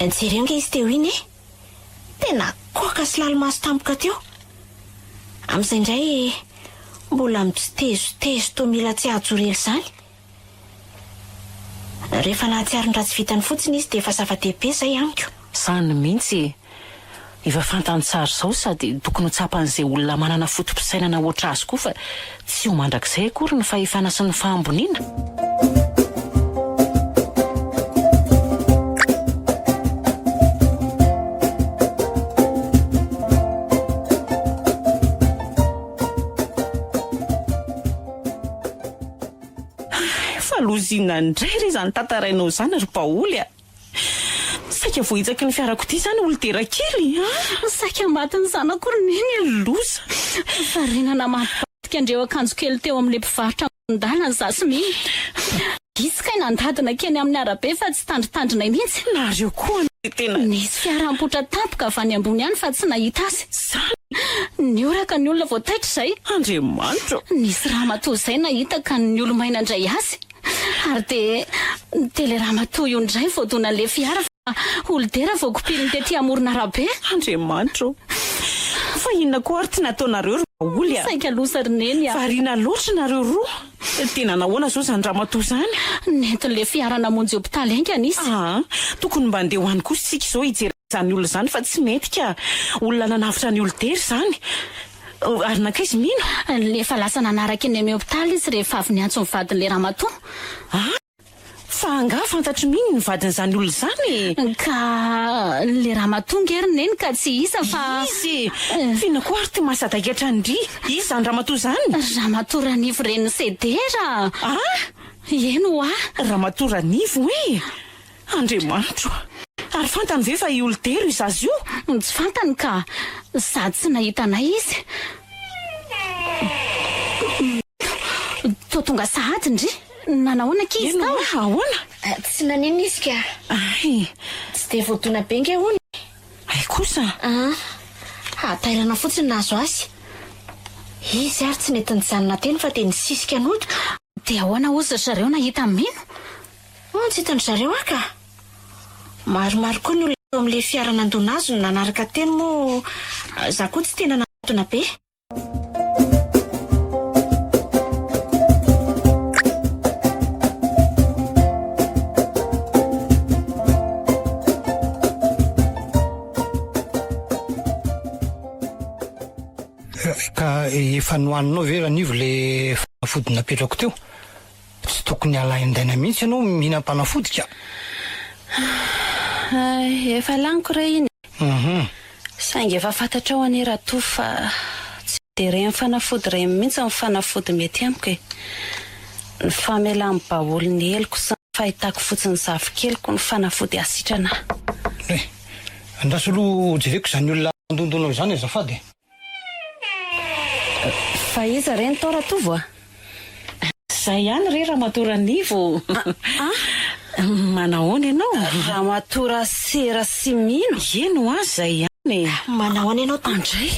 Jereo ange izy teo iny e! Tena koaka sy lali-maso tampoka teo. Amin'izay indray mbola mitsitezotezo toa mila tsy hahajoro ela izany. Rehefa nahatsiaro ny ratsy vitany fotsiny izy dia efa zava-dehibe izay amiko. Izany mihitsy e! Efa fantany tsara izao sady tokony ho tsapan'izay olona manana foto-pisainana hoatr'azy koa fa tsy ho mandrakizay akory ny fahefana sy ny fahamboniana. Fa loza inona indray re izany tantarainao izany ry Paoly a! Saika voahitsaky ny fiarakodia izany olon-dera kely a! Saika matin'ny zanako ry Neny a! Loza! Variana namadibadika an'ireo akanjo kely teo amin'ilay mpivarotra amoron-dalana izaho sy Mino. Izy kay nandady nankeny amin'ny arabe fa tsy tandrintandrinay mihitsy. Nareo koa anie tena. Nisy fiara nipoitra tampoka avy any ambony any fa tsy nahita azy. Izany! Nihoraka ny olona vao taitra izay. Andriamanitra ô! Nisy ramatoa izay nahita ka niolo-maina indray azy. Ary dia dia ilay ramatoa io indray voadonan'ilay fiara fa olon-dera vao kopiliny tety amoron'arabe. Andriamanitra ô! Fa inona koa ary ty nataonareo ry Baoly a! Saika loza ry Neny a! Variana loatra nareo roa! Tena nahoana zao izany ramatoa izany? Nentin'ilay fiara namonjy hopitaly haingana izy. Aa! Tokony mba handeha ho any kosa isika izao hijery an'izany olona izany fa tsy mety ka! Olona nanavotra ny olon-tery izany! Ary nankaiza i Mino? Efa lasa nanaraka eny amin'ny hopitaly izy rehefa avy niantso ny vadin'ilay ramatoa. Aa! Fa angaha fantatr'i Mino ny vadin'izany olona izany e? Ka ilay ramatoa nge ry Neny ka tsy iza fa. Izy e! F'inona koa ary ty mahasadaikatra an-dry? Iza izany ramatoa izany? Ramatoa Ranivo renin'i Sedera! Aa! Eny ho'a! Ramatoa Ranivo e! Andriamanitro! Ary fantany ve fa i Olidera io zaza io? Tsy fantany ka! Sady tsy nahita anay izy. Toa tonga sahady ndry! Nanahoana akia izy tao? Eny hoa, ahoana? Tsy naninona izy ka! Hay! Tsy dia voadona be nge hono e! Hay kosa! An! Hatairana fotsiny nahazo azy. Izy ary tsy nety nijanona teny fa dia nisisika nody ka! Dia ahoana hozy ry zareo nahita an'i Mino? Hono tsy hitan-dry zareo aho ka! Maromaro koa ny olona teo amin'ilay fiara nandona azy no nanaraka teny moa za koa tsy tena nanatona be. Ka efa nohaninao ve Ranivo le fanafody napetrako teo? Tsy tokony halaindaina mihitsy ianao mihinam-panafody ka! Hay, efa laniko re iny e! Hum. Saingy efa fantatrao anie Ratovo fa tsy dia ireny fanafody ireny mihitsy ny fanafody mety amiko e! Ny famelan'ny baoly ny heloko sy ny fahitako fotsiny ny zafikeliko no fanafody hahasitrana ahy. Eh! Andraso aloha hojereko izany olona andondonao izany azafady e! Fa iza re ny tao Ratovo a? Zay ihany re Ramatoa Ranivo a! Manahoana ianao? Ramatoa Rasera sy Mino. Eny hoa zay ihany e! Manahoana ianao tompoko? Andray!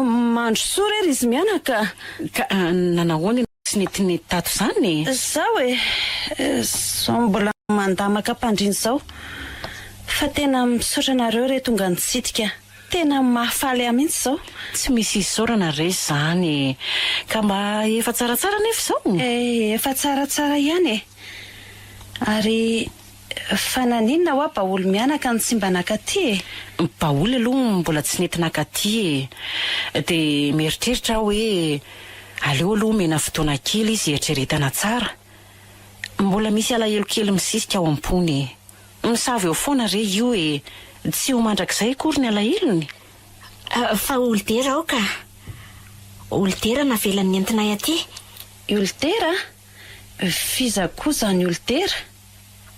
Mandrosoa re ry izy mianaka. Ka nanahoana ianao tsy netinety tato izany e? Zaho e! Zao mbola mandamaka am-pandriana izao. Fa tena misaotra anareo re tonga nitsidika. Tena mahafaly ahy mihitsy izao. Tsy misy isaorana re izany e! Ka mba efa tsaratsara anefa izao? Eh, efa tsaratsara ihany e! Ary Fa naninona hoa Baoly mianaka no tsy mba nakaty e? Baoly aloha mbola tsy nety nakaty e! Dia mieritreritra aho hoe aleo aloha omena fotoana kely izy hieritreretana tsara. Mbola misy alahelo kely misisika ao am-pony e! Misava eo foana re io e! Tsy ho mandrakizay akory ny alahelony. Fa Olidera aho ka! Olidera navelany nentinay aty. Olidera? F'iza koa izany Olidera?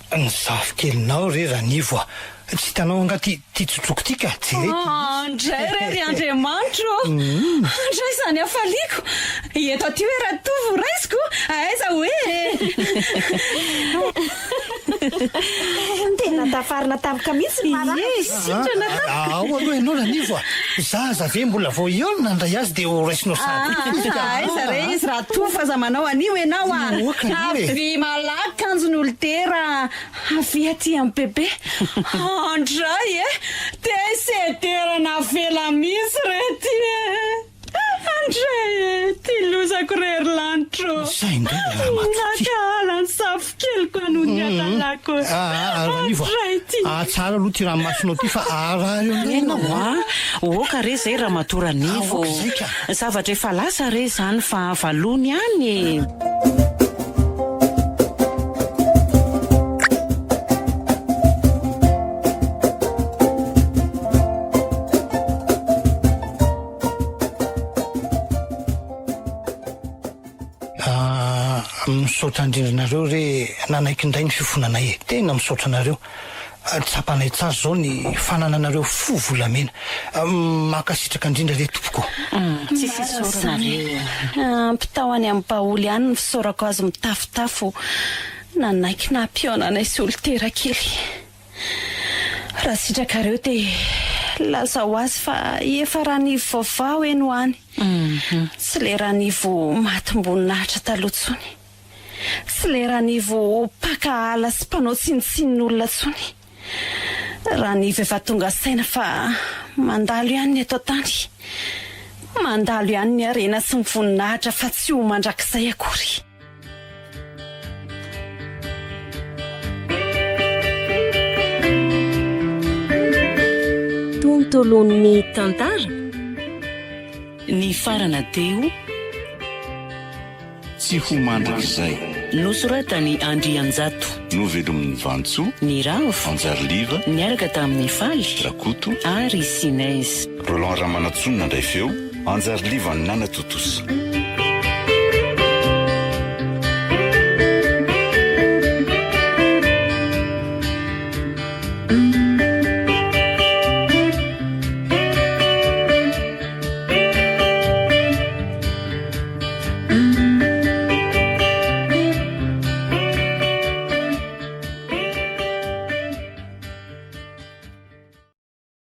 Ny zafikelinao re Ranivo a! Tsy hitanao angaha ty ty tsotroko ty ka! Jereo ty mihitsy. Andray re ry Andriamanitro ô! Andray izany hafaliako! Eto aty hoe Ratovo raisiko, aiza hoe e! Tena tafarina tampoka mihitsy ny marary. Ie, sitrana tampoka. Ao aloha ianao Ranivo a! Zaza ve mbola vao eo no nandray azy dia ho raisinao sahady koa izy ka! Aiza re izy Ratovo aza manao an'io ianao a! Oka io e! Avia malaky kanjo ny olon-tera avia aty amin'i Bebe. Andray e! Dia sedera navela mihitsy re ty e! Andray e! Ty lozako re ry lanitro ô! Zay indray le ramatoa ty. Nankahala ny safokeliko noho ny hadalako. Ah, Ranivo a! Andray ty! Ah, tsara aloha ty ranomasonao ty fa arary eo indray ianao a! Oka re zay ramatoa Ranivo. Ah, oka zay ka. Zavatra efa lasa re zany fa valony ihany e! Ah, misaotra indrindra anareo re nanaiky indray ny fifonanay e. Tena misaotra anareo. Ah, tsapanay tsara izao ny fanananareo fo volamena. Ah, mankasitraka indrindra re tompoko. Mm, tsisy isaorana re. Ampitao any amin'ny Baoly any ny fisaorako azy mitafotafo nanaiky nampihaona anay sy Olitera kely. Raha sitrakareo dia lazao azy fa efa Ranivo vaovao eny ho any. Tsy ilay Ranivo matim-boninahitra taloha intsony. Tsy ilay Ranivo mpankahala sy mpanao tsinontsinona olona intsony. Ranivo efa tonga saina fa mandalo ihany ny eto an-tany. Mandalo ihany ny harena sy ny voninahitra fa tsy ho mandrakizay akory. Tontolon'ny tantara. Nifarana teo. Tsy ho mandrakizay. Nosoratan'i Andrianjato. Novelomin'i Vantsoa. Niravo. Anjariliva. Niaraka tamin'i Faly. Rakoto. Ary Sinez. Roland Ramanantsoa nandray feo. Anjariliva nanatontosa.